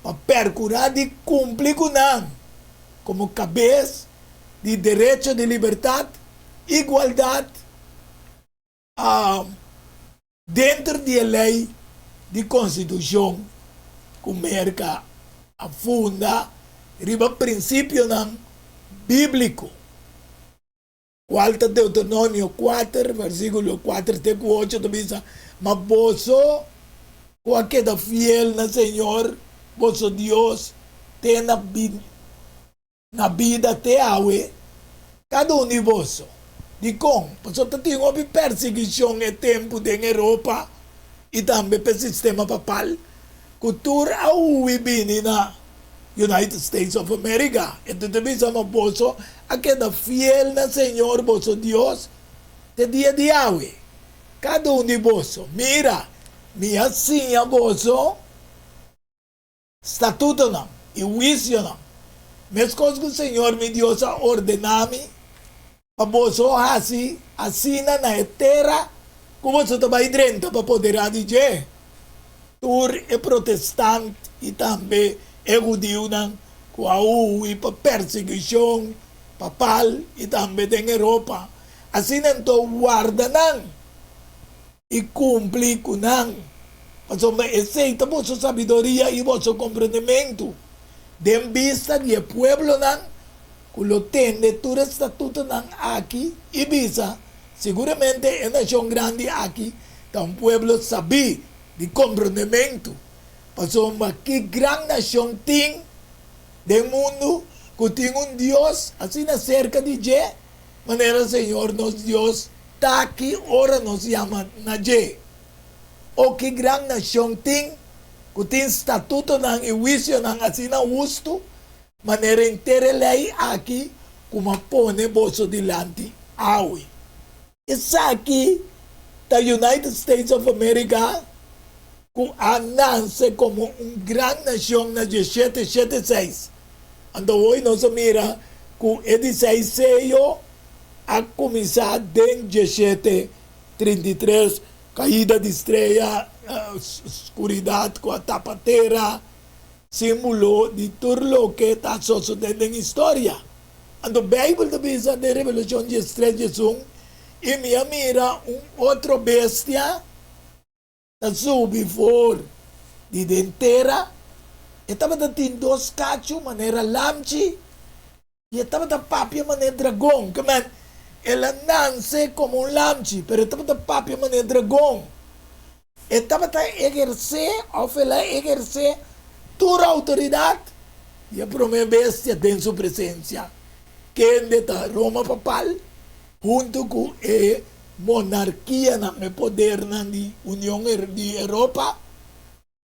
pa perkurá di kumpli ku nan, komo kabes di derecho di libertat, igualdat, a denter di e lei di konstitushon ku Merka a funda riba prinsipionan bíbliko, kual ta Deuteronomio kuater, versíkulo kuater te ku ocho ta bisa, Ma boso ku a keda fiel na Señor boso Dios te na Na bida te awe, kada un di boso. Dikon? Pasobra ta tin hopi persiguishon e tempu den Europa i tambe p'e sistema papal, ku tur a hui bini na United States of America. E ta bisa, Ma boso a keda fiel na Señor boso Dios te dia di awe, kada un di boso. Mira, mi a siña boso. Statutonan i huisionan, meskos ku Señor mi Dios a ordená mi, pa boso hasi asina na e tera ku boso ta bai drenta pa poderá di dje. Tur e protestant i tambe e hudiunan ku a hui pa persiguishon papal i tambe den Europa, asina anto warda nan. I kumpli ku nan, pasobra esei ta boso sabiduria i boso komprendementu den bista di e pueblonan ku lo tende tur e statutonan aki i bisa, Siguramente e nashon grandi aki ta un pueblo sabí di komprendementu, pasobra ki gran nashon tin den mundu ku tin un Dios asina serka di dje manera Señor nos Dios Ta ki ora nos yama na dje? O ki gran nashon tin ku tin statutonan i huisionan asina hustu manera henter e lei aki ku m'a pone boso dilanti awe? Esaki ta United States of America ku a nanse komo un gran nashon na diesshete shete seis. Anto hoy nos a mira ku e di seis seyo a kuminsá den diesshete 33, kaida di strea, skuridat ku a tapa tera, símbolo di tur loke ta sosodé den historia. Anto Beibel ta bisa den Revelashon diestres diesun, I mi a mira un otro bestia ta subi for di den tera, e tabata tin dos kachu manera lamchi, i e tabata papia manera dragon. Ke men, el a nanse komo un lamchi, pero e tabata papia manera dragon. E tabata ehersé, òf el a ehersé, tur outoridat di e promé bestia den su presensia, kende ta Roma papal, huntu ku e monarkianan, e podernan di Union di Europa,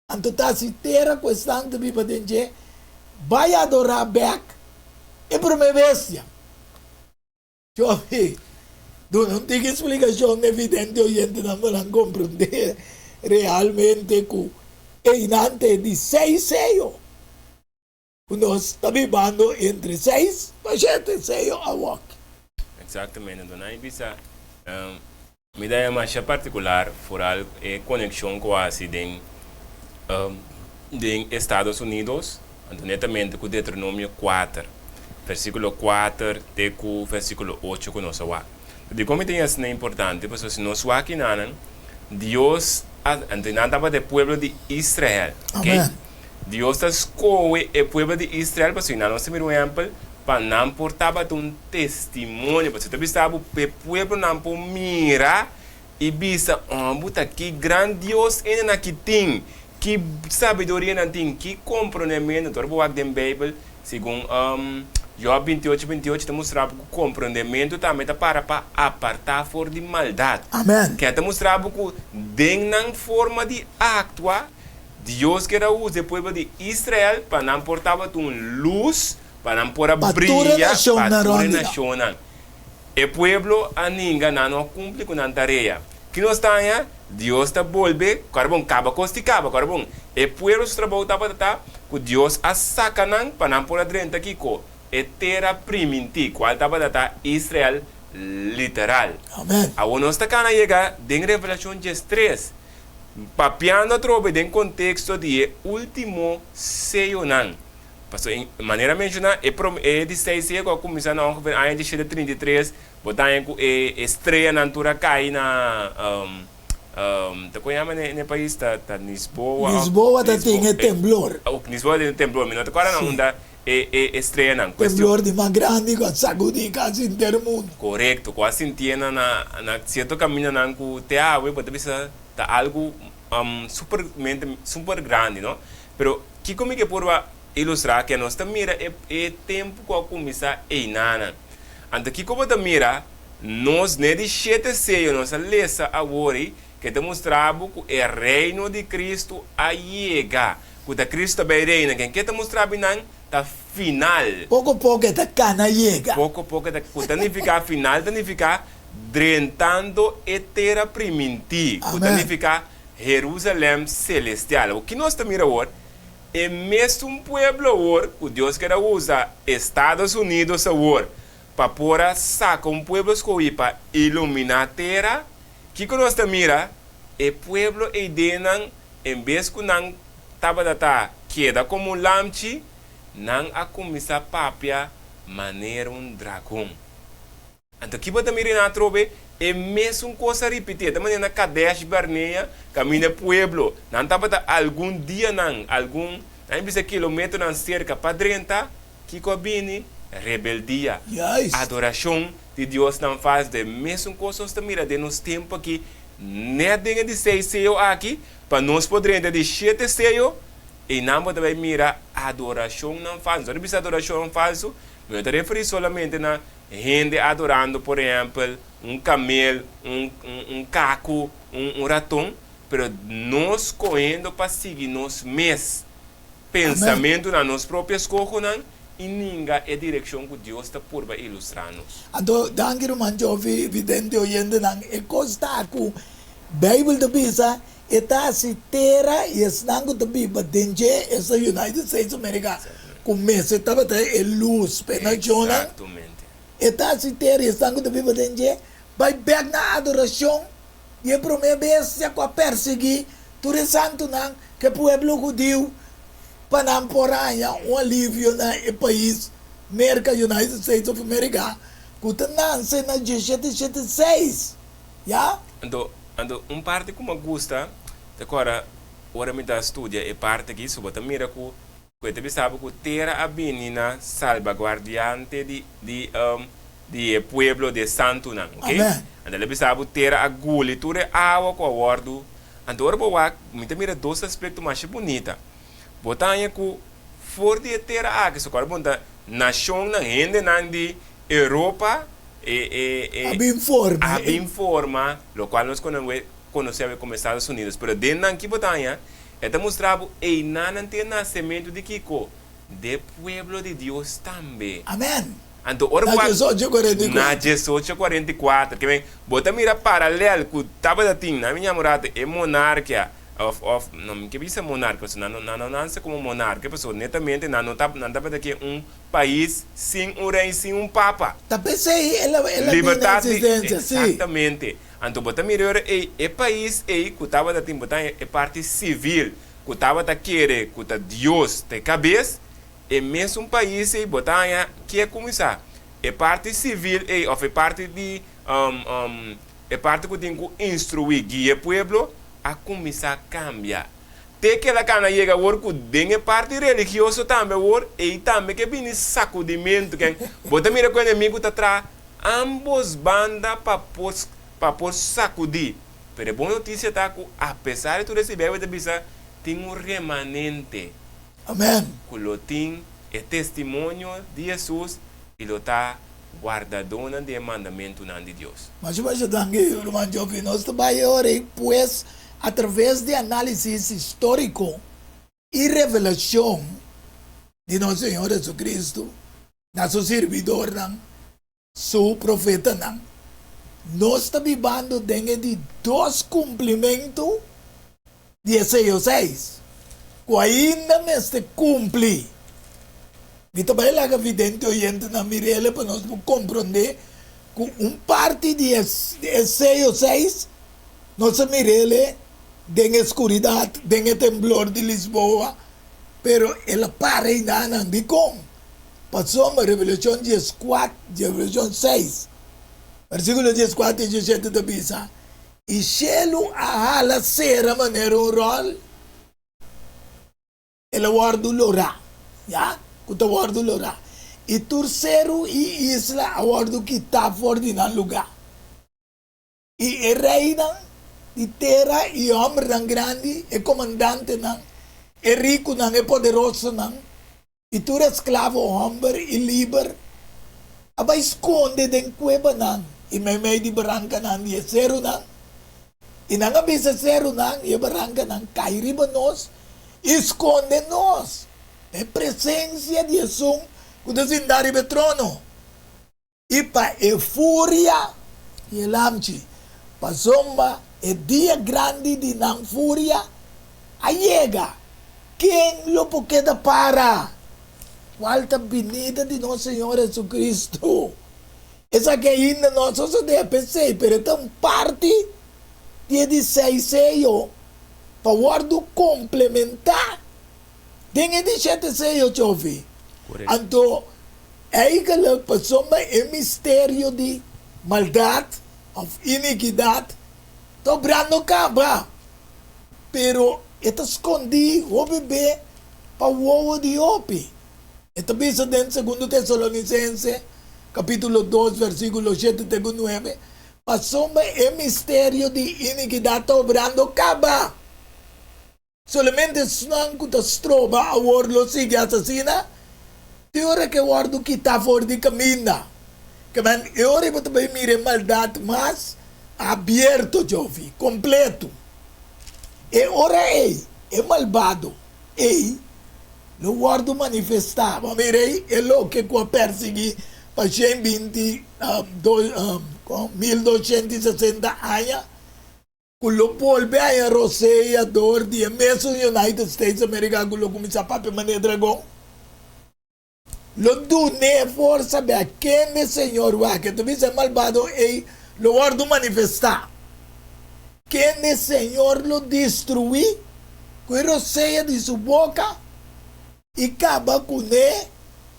anto ta hasi tera ku esnan ta biba den dje bai adorá bèk e promé bestia. Joby, duna un tiki splikashon na evidente oyentenan pa nan komprondé realmente ku einan ta e di seis seyo. Ku nos ta bibando entre seis pa shete seyo awor. Exactamente, anto nan bisa mi ta haña masha partikular foral e konekshon ku a hasi den den Estados Unidos, anto netamente ku Deuteronomio kuater, versíkulo kuater te ku versíkulo ocho ku nos a wak. Dikon mi ta yega asina importante? Pasobra si nos wak kinanan, Dios a, anto nan tabata e pueblo di Israel, ok? Amen. Dios ta skohe e pueblo di Israel pasobra nan nos ta mira un ehèmpel pa nan por tabata un testimonio. Pasobra ta bisa bo pa e pueblonan por mira i bisa, Ombu ta ki gran Dios ene nan aki tin, ki sabiduria nan tin, ki komprondementu. Ora bo wak den Beibel, segun Jòb 28, 28 ta mustra bo ku komprondementu tambe ta para pa apartá for di maldat. Amèn. Ke ta mustra bo ku den nan forma di aktua, Dios kier a usa e pueblo di Israel pa nan por tabata un lus, pa nan por a Pa tur e bria pa nashonnan tur e rònt di nan. nashonnan. E pueblo a ninga, nan no a kumpli ku nan tarea. Ki nos ta haña? Dios ta bolbe, kòrda bon, kaba kos di kaba, kòrda bon. E pueblo su trabou tabata ta ku Dios a saka nan pa nan por a drenta kiko? E tera primintí, kual tabata ta Israel literal. Amèn. Awor nos ta kana yega den Revelashon diestres, papiando atrobe den konteksto di e último seyonan. Pasobra en manera menshoná, e prome e di seis seyo ku a kuminsá na ongeveer aña diesshete trinta i tres, bo ta haña ku e e streanan tur a kai na ta kon yama na e pais? Ta ta Lisboa òf Lisboa ta tin e temblor. Oh, Lisboa tin e temblor. Mi no ta kòrda na unda e e e streanan. Kuestion. Temblor di mas grandi ku a sakudí kasi henter mundu. Korekto, ku a sintié na na na sierto kamindanan ku te awe bo ta bisa ta algu supermente super grandi, no? Pero Kiko mi ke purba ilustrá ke nos ta mira e e tempu ku a kuminsá einanan. Anto kiko bo ta mira? Nos ne di shete seyo nos a lesa awor ei ke ta mustra bo ku e reino di Kristu a yega, ku ta Kristu ta bai reina. Ken ke ta mustra binan ta final. Poko poko e ta kana yega. Poko poko e ta, ku ta nifiká final ta nifiká drentando e tera primintí, ku ta Amèn. nifiká Herusalèm selestial. Awor, ki nos ta mira awor? E mesun pueblo awor ku Dios ker a usa, Estados Unidos awor, pa por a saka un pueblo skohí pa iluminá tera, kiko nos ta mira? E pueblo ei den nan, en bes ku nan tabata ta keda komo un lamchi, nan a kuminsá papia manera un dragon. Anto ki bo ta mira na atrobe? E mesun kos a ripití. E ta manera na Kadesh Barnea, kaminda e pueblo. Nan tabata algun dianan, algun, nan a bisa kilometronan serka pa drenta. Kiko a bini? Rebeldia. Juist. Adorashon di diosnan falsu. E mesun kos nos ta mira den nos tempu aki, nèt den e di seis seyo aki, pa nos por drenta e di shete seyo, einan bo ta bai mira adorashonnan falsu. Nos ta bisa adorashonnan falsu, mi no ta referí solamente na Hende adorando, por ehempel, un kamel, un un kaku, un un raton, pero nos skohendo pa sigui nos mes pensamentunan, nos propio eskohonan i ninga e direkshon ku Dios ta purba ilustrá nos. Anto, danki ruman Jofi, vidente oyentenan, e kos ta ku Beibel ta bisa e ta hasi tera i esnan ku ta biba den dje, esta United States of America, ku mester tabata e lus pa e nashonnan, e ta hasi tera i esnan ku ta biba den dje bai bèk na adorashon di e promé bestia ku a persiguí tur e santunan, ku e pueblo hudiu, pa nan por haña un alivio na e pais Merka, United States of America, ku ta nanse na diesshete shete seis. Ya. Anto, anto un parti ku mi a gusta ta kòrda ora mi ta studia e parti aki, so bo ta mira ku ku e ta bisa bo ku tera a bini na salbaguardiante di di di e pueblo di e santunan, ok? Amen. Anto el a bisa bo tera a guli tur e awa ku a wòrdu. Anto ora bo wak, mi ta mira dos aspekto masha bunita. Bo ta haña ku for di e tera aki, so kòrda bo ta nashonnan, hendenan di Europa e e e A bin forma a e. bin forma locual nos conoe conoce awe como Estados Unidos pero den nan ki bo ta haña e ta mustra bo eynan nan tin e nacemento di kico? De pueblo di Dios tambe. Amen. Anto ora Na bo a diesocho cuarenta y na cuatro. 1844 ke men bo ta mira paralel cu tabata tin na mi ñamo rato e monarkia of of no mi ke bisa monarkia pasobra nan no nan no nanse como monarkia pasobra netamente nan no ta nan tabata ke un Pais sin un rei sin un papa. Ta p'esei el a el a bini na Libertad di existencia, sí. Exactamente. Anto bo ta mira ora ei e pais ei cu tabata tin bo ta e parti civil cu tabata kere cu ta Dios ta e cabes, e mesun pais ei bo ta haña ke cuminsa e parti civil ei of e parti di. E parti ku tin ku instruí, guia e pueblo, a kuminsá kambia. Te ku el a kana yega awor ku den e parti religioso tambe awor, ei tambe ke bini sakudimentu. Ken bo ta mira ku enemigu ta traha ambos banda pa por pa por sakudí. Pero e bon notisia ta ku apesar di tur esei Beibel ta bisa tin un remanente. Amen. Ku lo tin e testimonio di Hesus i lo ta wardadónan di e mandamentunan di Dios. Masha masha danki ruman Jofi. Nos ta bai e ora ei pues atraves di análisis históriko i revelashon di nos Señor Jesucristo na su sirbidornan, su profetanan. Nos ta bibando den e di dos kumplimentu di e seyo seis, ku ainda mester kumpli. Mi ta bai laga vidente oyentenan mir'el pa nos por komprondé ku un parti di e seyo seis nos a mir'el den e skuridat, den e temblor di Lisboa, pero el a para einanan. Dikon? Pasobra Revelashon dieskuat, Revelashon seis, versíkulo dieskuat i diesshete ta bisa, I shelu a hala sera manera un ròl, el a wòrdu lorá, ya, ku ta wòrdu lorá, i tur seru i isla a wòrdu kitá for di nan lugá. I e reinan di tera i e hòmbernan grandi, e komandantenan, e rikunan, e poderosonan, i tur esklavo hòmber i liber a bai skonde den kuebanan i meimei di barankanan di e serunan. I nan a bisa e serunan i e barankanan, Kai riba nos i skonde nos na e presensia di Esun ku ta sintá riba e trono. I pa e furia di e lamchi, pasobra e dia grandi di nan furia a yega, ken lo por keda para? Cual ta binida di nos Señor Jesucristo? Esaki ainda no a sosodé p'esei, pero e ta un parti di e di seis seyo pa wòrdu komplementá den e di shete seyo, Chofi. Anto, Eigenlijk pasobra e misterio di maldat òf inikidat ta obrando kaba, pero e ta skondí hopi be pa wowo di hopi. E ta bisa den Segundo Tesalonisense kapítulo dos versíkulo shete te ku nuebe, Pasobra e misterio di inikidat ta obrando kaba. Solamente esnan ku ta stroba awor lo sigui asasina te ora ku e wòrdu kitá for di kaminda. Kemen e ora ei bo ta bai mira e maldat mas abierto, Jovi, kompleto. E ora ei e malbado ei lo wòrdu manifestá. Bo a mira ei e loke ku a persiguí pa shen binti, 1260 aña? Ku lo bolbe haña rosea dor di e mesun United States America ku lo kuminsá papia manera dragon. Lo dun'é forsa bek kende Señor wak. E ta bisa e malbado ei lo wòrdu manifestá. Kende Señor lo destruí ku e rosea di su boka i kaba kuné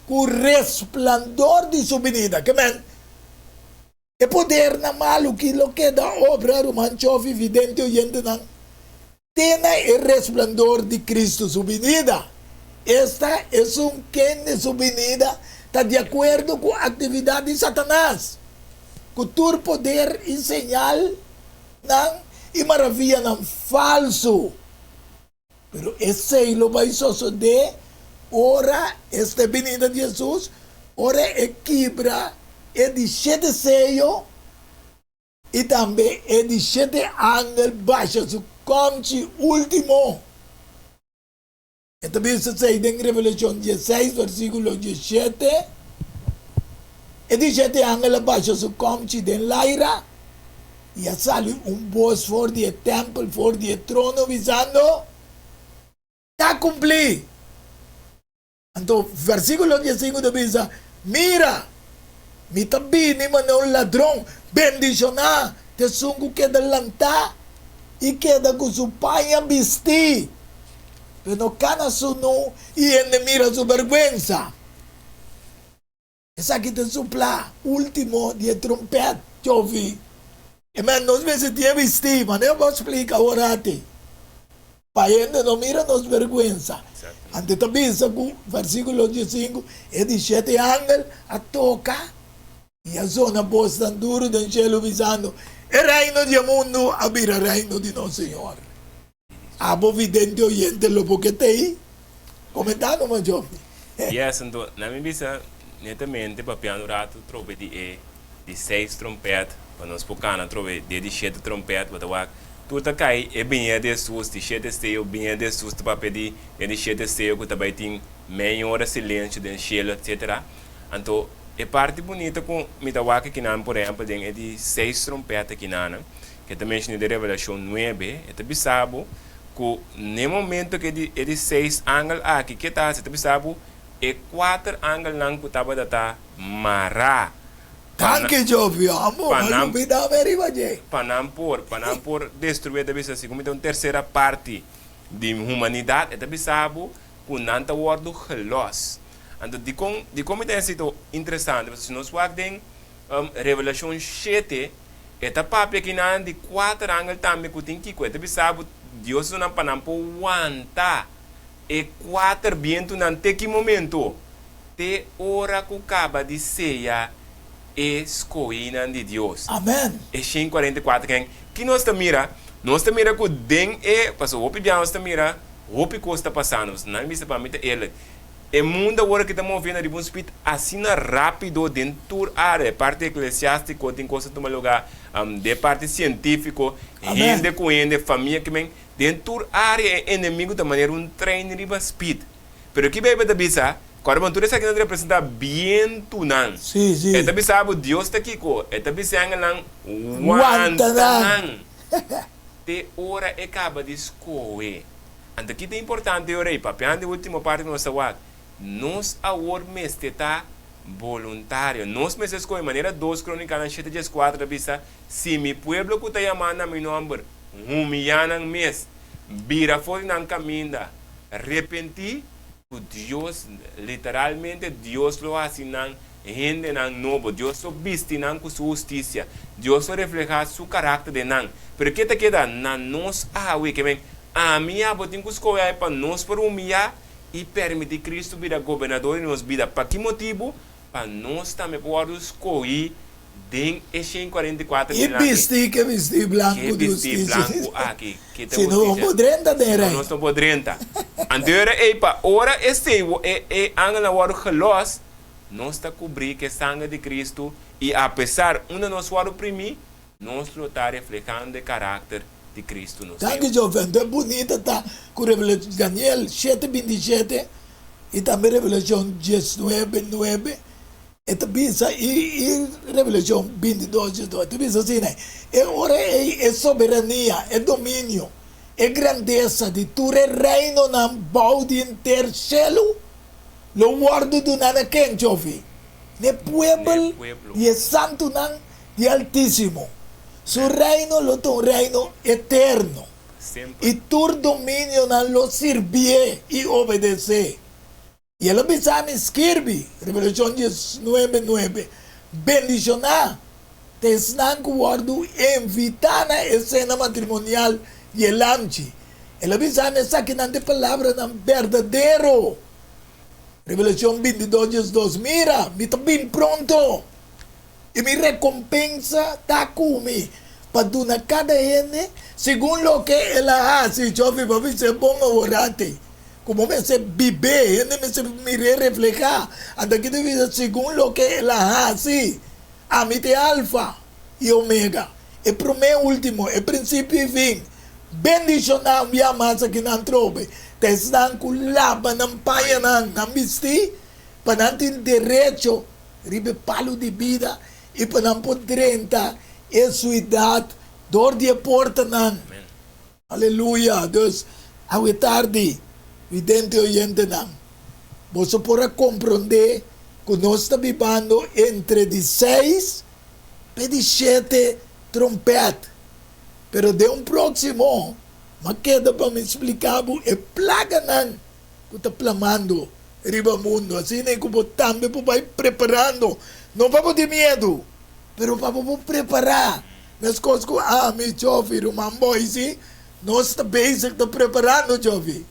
ku resplandor di su binida. Ke men? E podernan malu ki lo keda obra ruman chofi vidente oyentenan te na e resplandor di Cristo su binida. Esta esun kende su binida ta di akuerdo ku aktividat di Satanas, ku tur poder i señalnan i maravianan falsu. Pero esei lo bai sosodé ora esta binida di Hesus, ora e kibra e di shete seyo i tambe e di shete angel basha su kòmchi último. E ta bisa esei den Revelashon dieseis versíkulo diesshete, E di shete angel a basha su kòmchi den laira. I a sali un bos for di e tèmpel, for di e trono, bisando, Ta kumplí! Anto versíkulo diesinku ta bisa, Mira, mi ta bini manera un ladron, bendishoná ta esun ku keda lantá i keda ku su paña bistí, pa e no kana sunú i hende mira su bèrgwensa. Esaki ta supla último di e trompèt. Jovi. E men nos mester tin e bistí, manera bo a splika awor ati, pa hende no mira nos bergwensa. Anto ta bisa ku, versíkulo diesinku, e di shete angel a toka i a zona bosnan duru den shelu bisando, E reino di e mundu a bira reino di nos Señor. Abo vidente oyente lo por ke t'ei? Komentá numa, Jovi. Yes, anto na mi bisa netamente papiando ratu trobe di e di seis trompet pa nos por kana trobe di e di shete trompet bo ta wak tur ta kai e biña di Hesus di shete steo biña di Hesus ta papia di e di shete steo ku ta bai tin mei ora silensio den shelu etcetera anto e parti bunita ku mi ta wak akinan por ehempel den e di seis trompet akinanan ke ta menshona den Revelashon nuebe e ta bisa bo ku n'e momento ku e di seis angel aki ke ta hasi e ta bisa bo e kuater angelnan ku tabata ta mará pa nan Danki Jovi, amo, pa ma nan lubida mi riba dje. pa nan por pa nan por destruí e ta bisa si ku mi ta un tersera parti di humanidat e ta bisa bo ku nan ta wòrdu gelòs. Anto dikon dikon mi ta hasi esei interesante pasobra si nos wak den Revelashon shete e ta papia kinan di kuater angel tambe ku tin kiko e ta bisa bo Dios a duna pa nan por wanta e kuater bientunan te ki momento? Te ora ku kaba di seya e skohinan di Dios. Amen. E 144 ken ki nos ta mira? Nos ta mira ku den e, pasobra hopi bia nos ta mira hopi kos ta pasando. Nan bisa pa mi ta eerlijk. E mundu awor aki ta moviendo riba un speed asina rápido den tur área, e parti eklesiástiko tin kos ta tuma lugá, den e parti sientífiko, Amen. hende ku hende, famia ku men, den tur área e enemigu ta manera un trein riba speed. Pero ki Beibel ta bisa? Kòrda bon, tur esakinan ta representá bientunan. Sí, sí. E ta bisa bo Dios ta kiko? E ta bisa e angelnan, Wanta Wanta nan! nan te ora e kaba di skohe. Anto ki ta importante ora ei? Papiando di ultimo parti ku nos ta wak, nos awor mester ta boluntario. Nos mester skohe manera Dos Kronikanan shete dieskuater ta bisa, Si mi pueblo ku ta yamá na mi nòmber humiyá nan mes, bira for di nan kaminda, repentí, ku Dios, literalmente Dios lo hasi nan hendenan nobo, Dios lo bisti nan ku su hustisia, Dios lo reflehá su karakter den nan. Pero ke ta keda na nos awe? Ke men, ami i abo tin ku skohe awe pa nos por humiyá i permití Kristu bira gobernador di nos bida. Pa ki motibu? Pa nos tambe por wòrdu skohí Den e 144 I mil aki. bisti ke bisti Ke blanku di bisti hustisia. blanku aki, ke ta Si no hustisia. bo drenta den Si no reino. nos no por drenta. Anto e ora ei, pa ora esei e e angelnan wòrdu gelòs, nos ta kubrí ku e sanger di Kristu, i apesar unda nos wòrdu primí, nos lo ta reflehando e karakter di Kristu nos Danki Señor. Joven, anto e bunita ta ku Revelashon Daniel shete binti shete i tambe Revelashon diesnuebe nuebe E ta bisa i i Revelashon bintidos diesdos e ta bisa asina, E ora ei e soberania, e dominio, e grandesa di tur e reinonan bou di henter shelu lo wòrdu duná na ken, Jofi? N'e puebel di e santunan di Altísimo. Su reino lo ta un reino eterno, i tur dominionan lo sirbié i obedesé. I el a bisa mi, Skirbi, Revelashon diesnuebe nuebe, Bendishoná ta esnan ku wòrdu invitá na e sena matrimonial di e Lamchi. El a bisa mi, Esakinan ta e palabranan berdadero. Revelashon bintidos diesdos, Mira, mi ta bin pronto, i mi rekompensa ta ku mi, pa duna kada hende segun loke el a hasi. Jofi, bo a bis'é bon aworati. Ku bo mester bib'é, hende mester mir'é reflehá. Anto aki ta bisa, Segun loke el a hasi, ami ta e Alfa i Omega, e promé i último, e prinsipio i fin. Bendishoná un bia mas aki nan trobe ta esnan ku laba nan pañanan, nan bistí, pa nan tin derecho riba e palu di bida i pa nan por drenta e suidat dor di e portanan. Aleluya! Dus, awe tardi, vidente oyentenan, boso por a komprondé ku nos ta bibando entre di seis p'e di shete trompèt. Pero den un próksimo, m'a keda pa mi splika bo e plaganan ku ta plamando riba mundu, asina ku bo tambe por bai preparando, no pa bo tin miedu. Pero pa bo por prepará, meskos ku ami, Jovi, ruman Boysie, nos ta bezig ta preparando, Jovi,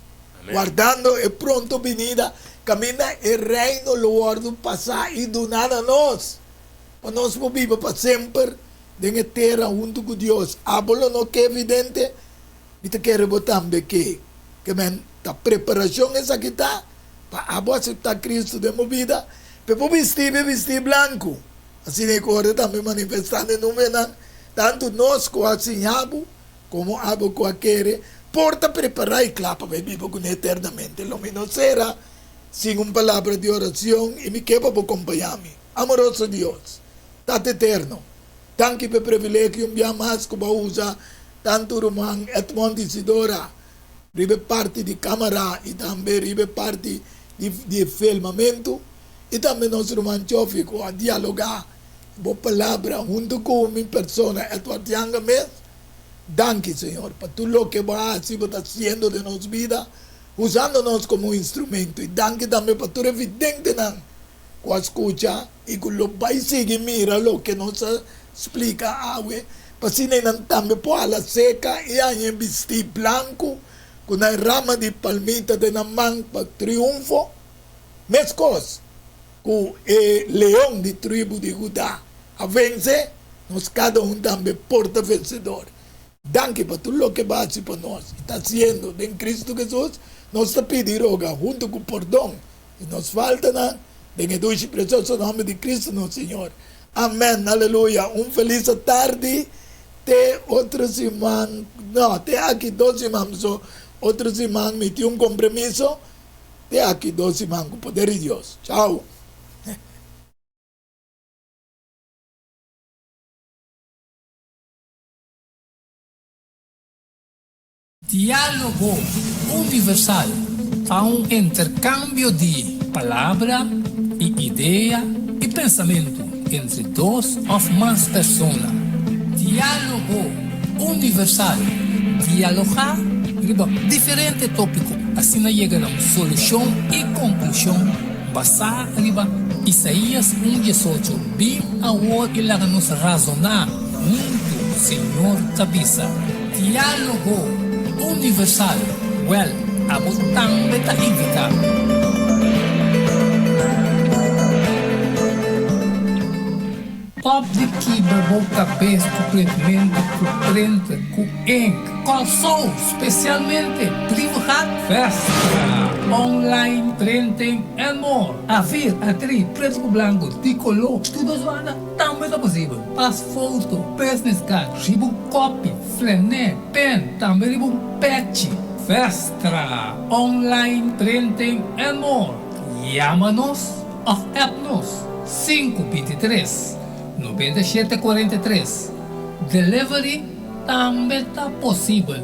wardando e pronto binida kaminda e Reino lo wòrdu pasá i duná na nos, pa nos por biba pa semper den e tera huntu ku Dios. Abo lo no ke evidente? Mi ta kere bo tambe ke. Ke men ta preparashon esaki ta pa abo aseptá Kristu den bo bida, p'e por bistí bo e bistí blanku. Asina e kore tambe manifestá den numenan, tantu nos ku a siña bo komo abo ku a kere por ta prepará i kla pa bai biba kuné eternamente. Lo mi no sera sin un palabra di oracion i mi ke pa bo kompañá mi. Amoroso Dios, Tata Eterno, danki pa e privilegio un bia mas ku bo a usa tantu ruman Edmond Isidora riba e parti di kamara i tambe riba e parti di e filmamentu. I tambe nos ruman Chofi ku a dialogá bo palabra huntu ku mi persona Edward Yanga mes. Danki, Señor, pa tur loke bo a hasi, bo ta hasiendo den nos bida, usando nos komo un instrumento. I danki tambe pa tur e videntenan ku a skucha i ku lo bai sigui mira loke nos a splika awe, pa asina nan tambe por hala seka i haña e bistí blanku ku nan rama di palmita den nan man pa triunfo. Meskos ku e leon di tribu di Hudá a vense, nos kada un tambe por ta vensedor. Danki pa tur loke bo a hasi pa nos i ta hasiendo den Kristu Hesus. Nos ta pidi i roga huntu ku pordon di nos faltanan den e dushi presioso nòmber di Kristu nos Señor. Amèn. Aleluya. Un felis atardi. Te otro siman, no, te aki dos siman paso otro siman mi tin un kompromiso. Te aki dos siman ku poder di Dios. Chao. Diálogo Universal ta un interkambio di palabra i idea i pensamentu entre dos òf mas persona. Diálogo Universal, dialogá riba diferente tópiko, asina yega na un solushon i konklushon basá riba Isaías un diesocho, Bin awor i laga nos razoná huntu, Señor ta bisa. Diálogo Universal, Wèl, abo tambe ta invitá. Stop di kibra bo kabes ku pretmentu ku prenter ku ink. Kòrsou, spesialmente Brievengat, Vestra, online printing and more. Afir, atri, pretu ku blanku, di koló, tur dos banda tambe ta posibel. Pas foto, business card, riba un kopi, flené, pen, tambe riba un pechi. Vestra, online printing and more. Yama nos òf app nos sinku 23 97 43. Delivery tambe ta posibel.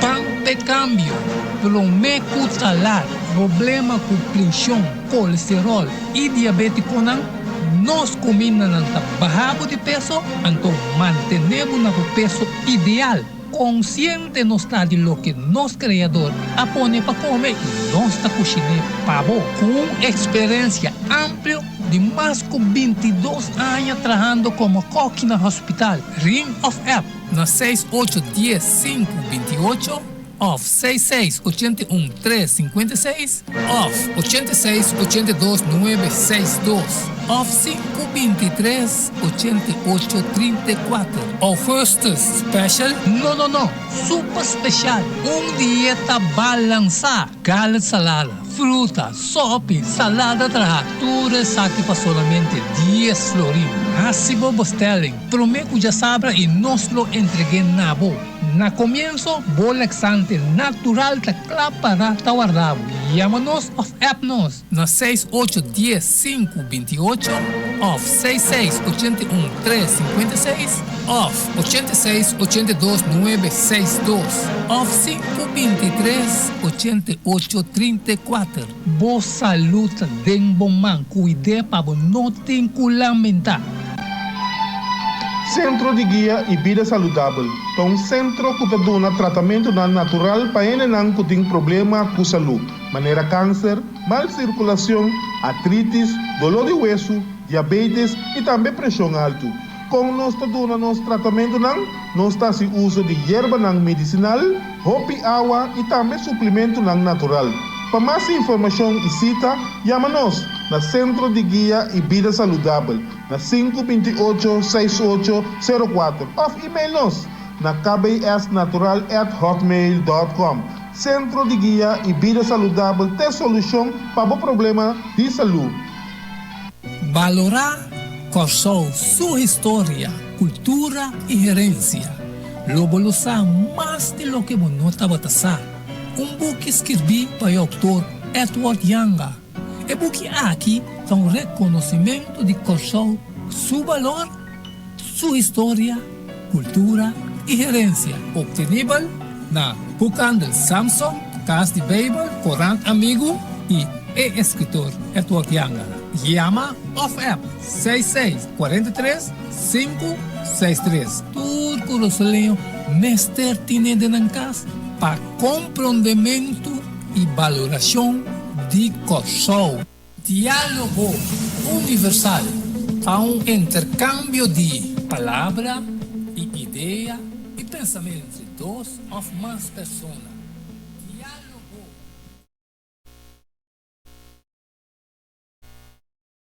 Pan p'e kambio, promé ku ta lat. Problema ku prenshon, kolesteròl i diabétikonan, nos kumindanan ta baha bo di peso, anto mantené bo na bo peso ideal. Konsiente nos ta di loke nos Kreador a pone pa kome i nos ta kushiné pa bo. Ku un eksperensia amplio di mas ku 22 aña trahando komo kòki na hospital, ring òf app na seis ocho dies sinku 28 òf seis seis 81 tres 56 òf 86 82 nuebe seis dos òf sinku 23 88 34. Augustus Special? No no no! Super special! Un dieta balansá! Garlic salada, fruta, sopi, salada traha, tur esaki pa solamente dies florin. Hasi bo bestelling promé ku djasabra i nos lo entreg'é na bo. Na komienso, bo laxante natural ta kla para ta warda bo. Yama nos òf app nos na seis ocho dies sinku 28 òf seis seis 81 tres 56 òf 86 82 nuebe seis dos òf sinku 23 88 34. Bo salud ta den bo man, kuid'é pa bo no tin ku lamentá. Sentro di Guia i Bida Saludabel ta un sentro ku ta duna tratamentunan natural pa hendenan ku tin problema ku salú, manera kanser, mal sirkulashon, artritis, doló di wesu, diabetes i tambe preshon altu. Kon nos ta duna nos tratamentunan? Nos ta hasi uso di yerbanan medisinal, hopi awa i tambe suplimentunan natural. Pa mas informashon i sita, yama nos na Sentro di Guia i Bida Saludabel na sinku 28 68 04 òf email nos na kbsnatural@hotmail.com. Sentro di Guia i Bida Saludabel t'e solushon pa bo problema di salú. Balorá Kòrsou su historia, kultura i herensia. Lo bo lo sa mas di loke bo no tabata sa. Un buki skirbí pa e outor Edward Janga. E buki aki ta un rekonosimentu di Kòrsou su balor, su historia, kultura i herensia. Optenibel na Boekhandel Samson, Kas di Beibel, Korant Amigu i e eskritor Edward Janga. Yama òf app 66 43 563. Tur kurasoleño mester tine den nan kas pa komprondementu i balorashon di Kòrsou. Diálogo Universal ta un interkambio di palabra i idea i pensamentu entre dos òf mas persona.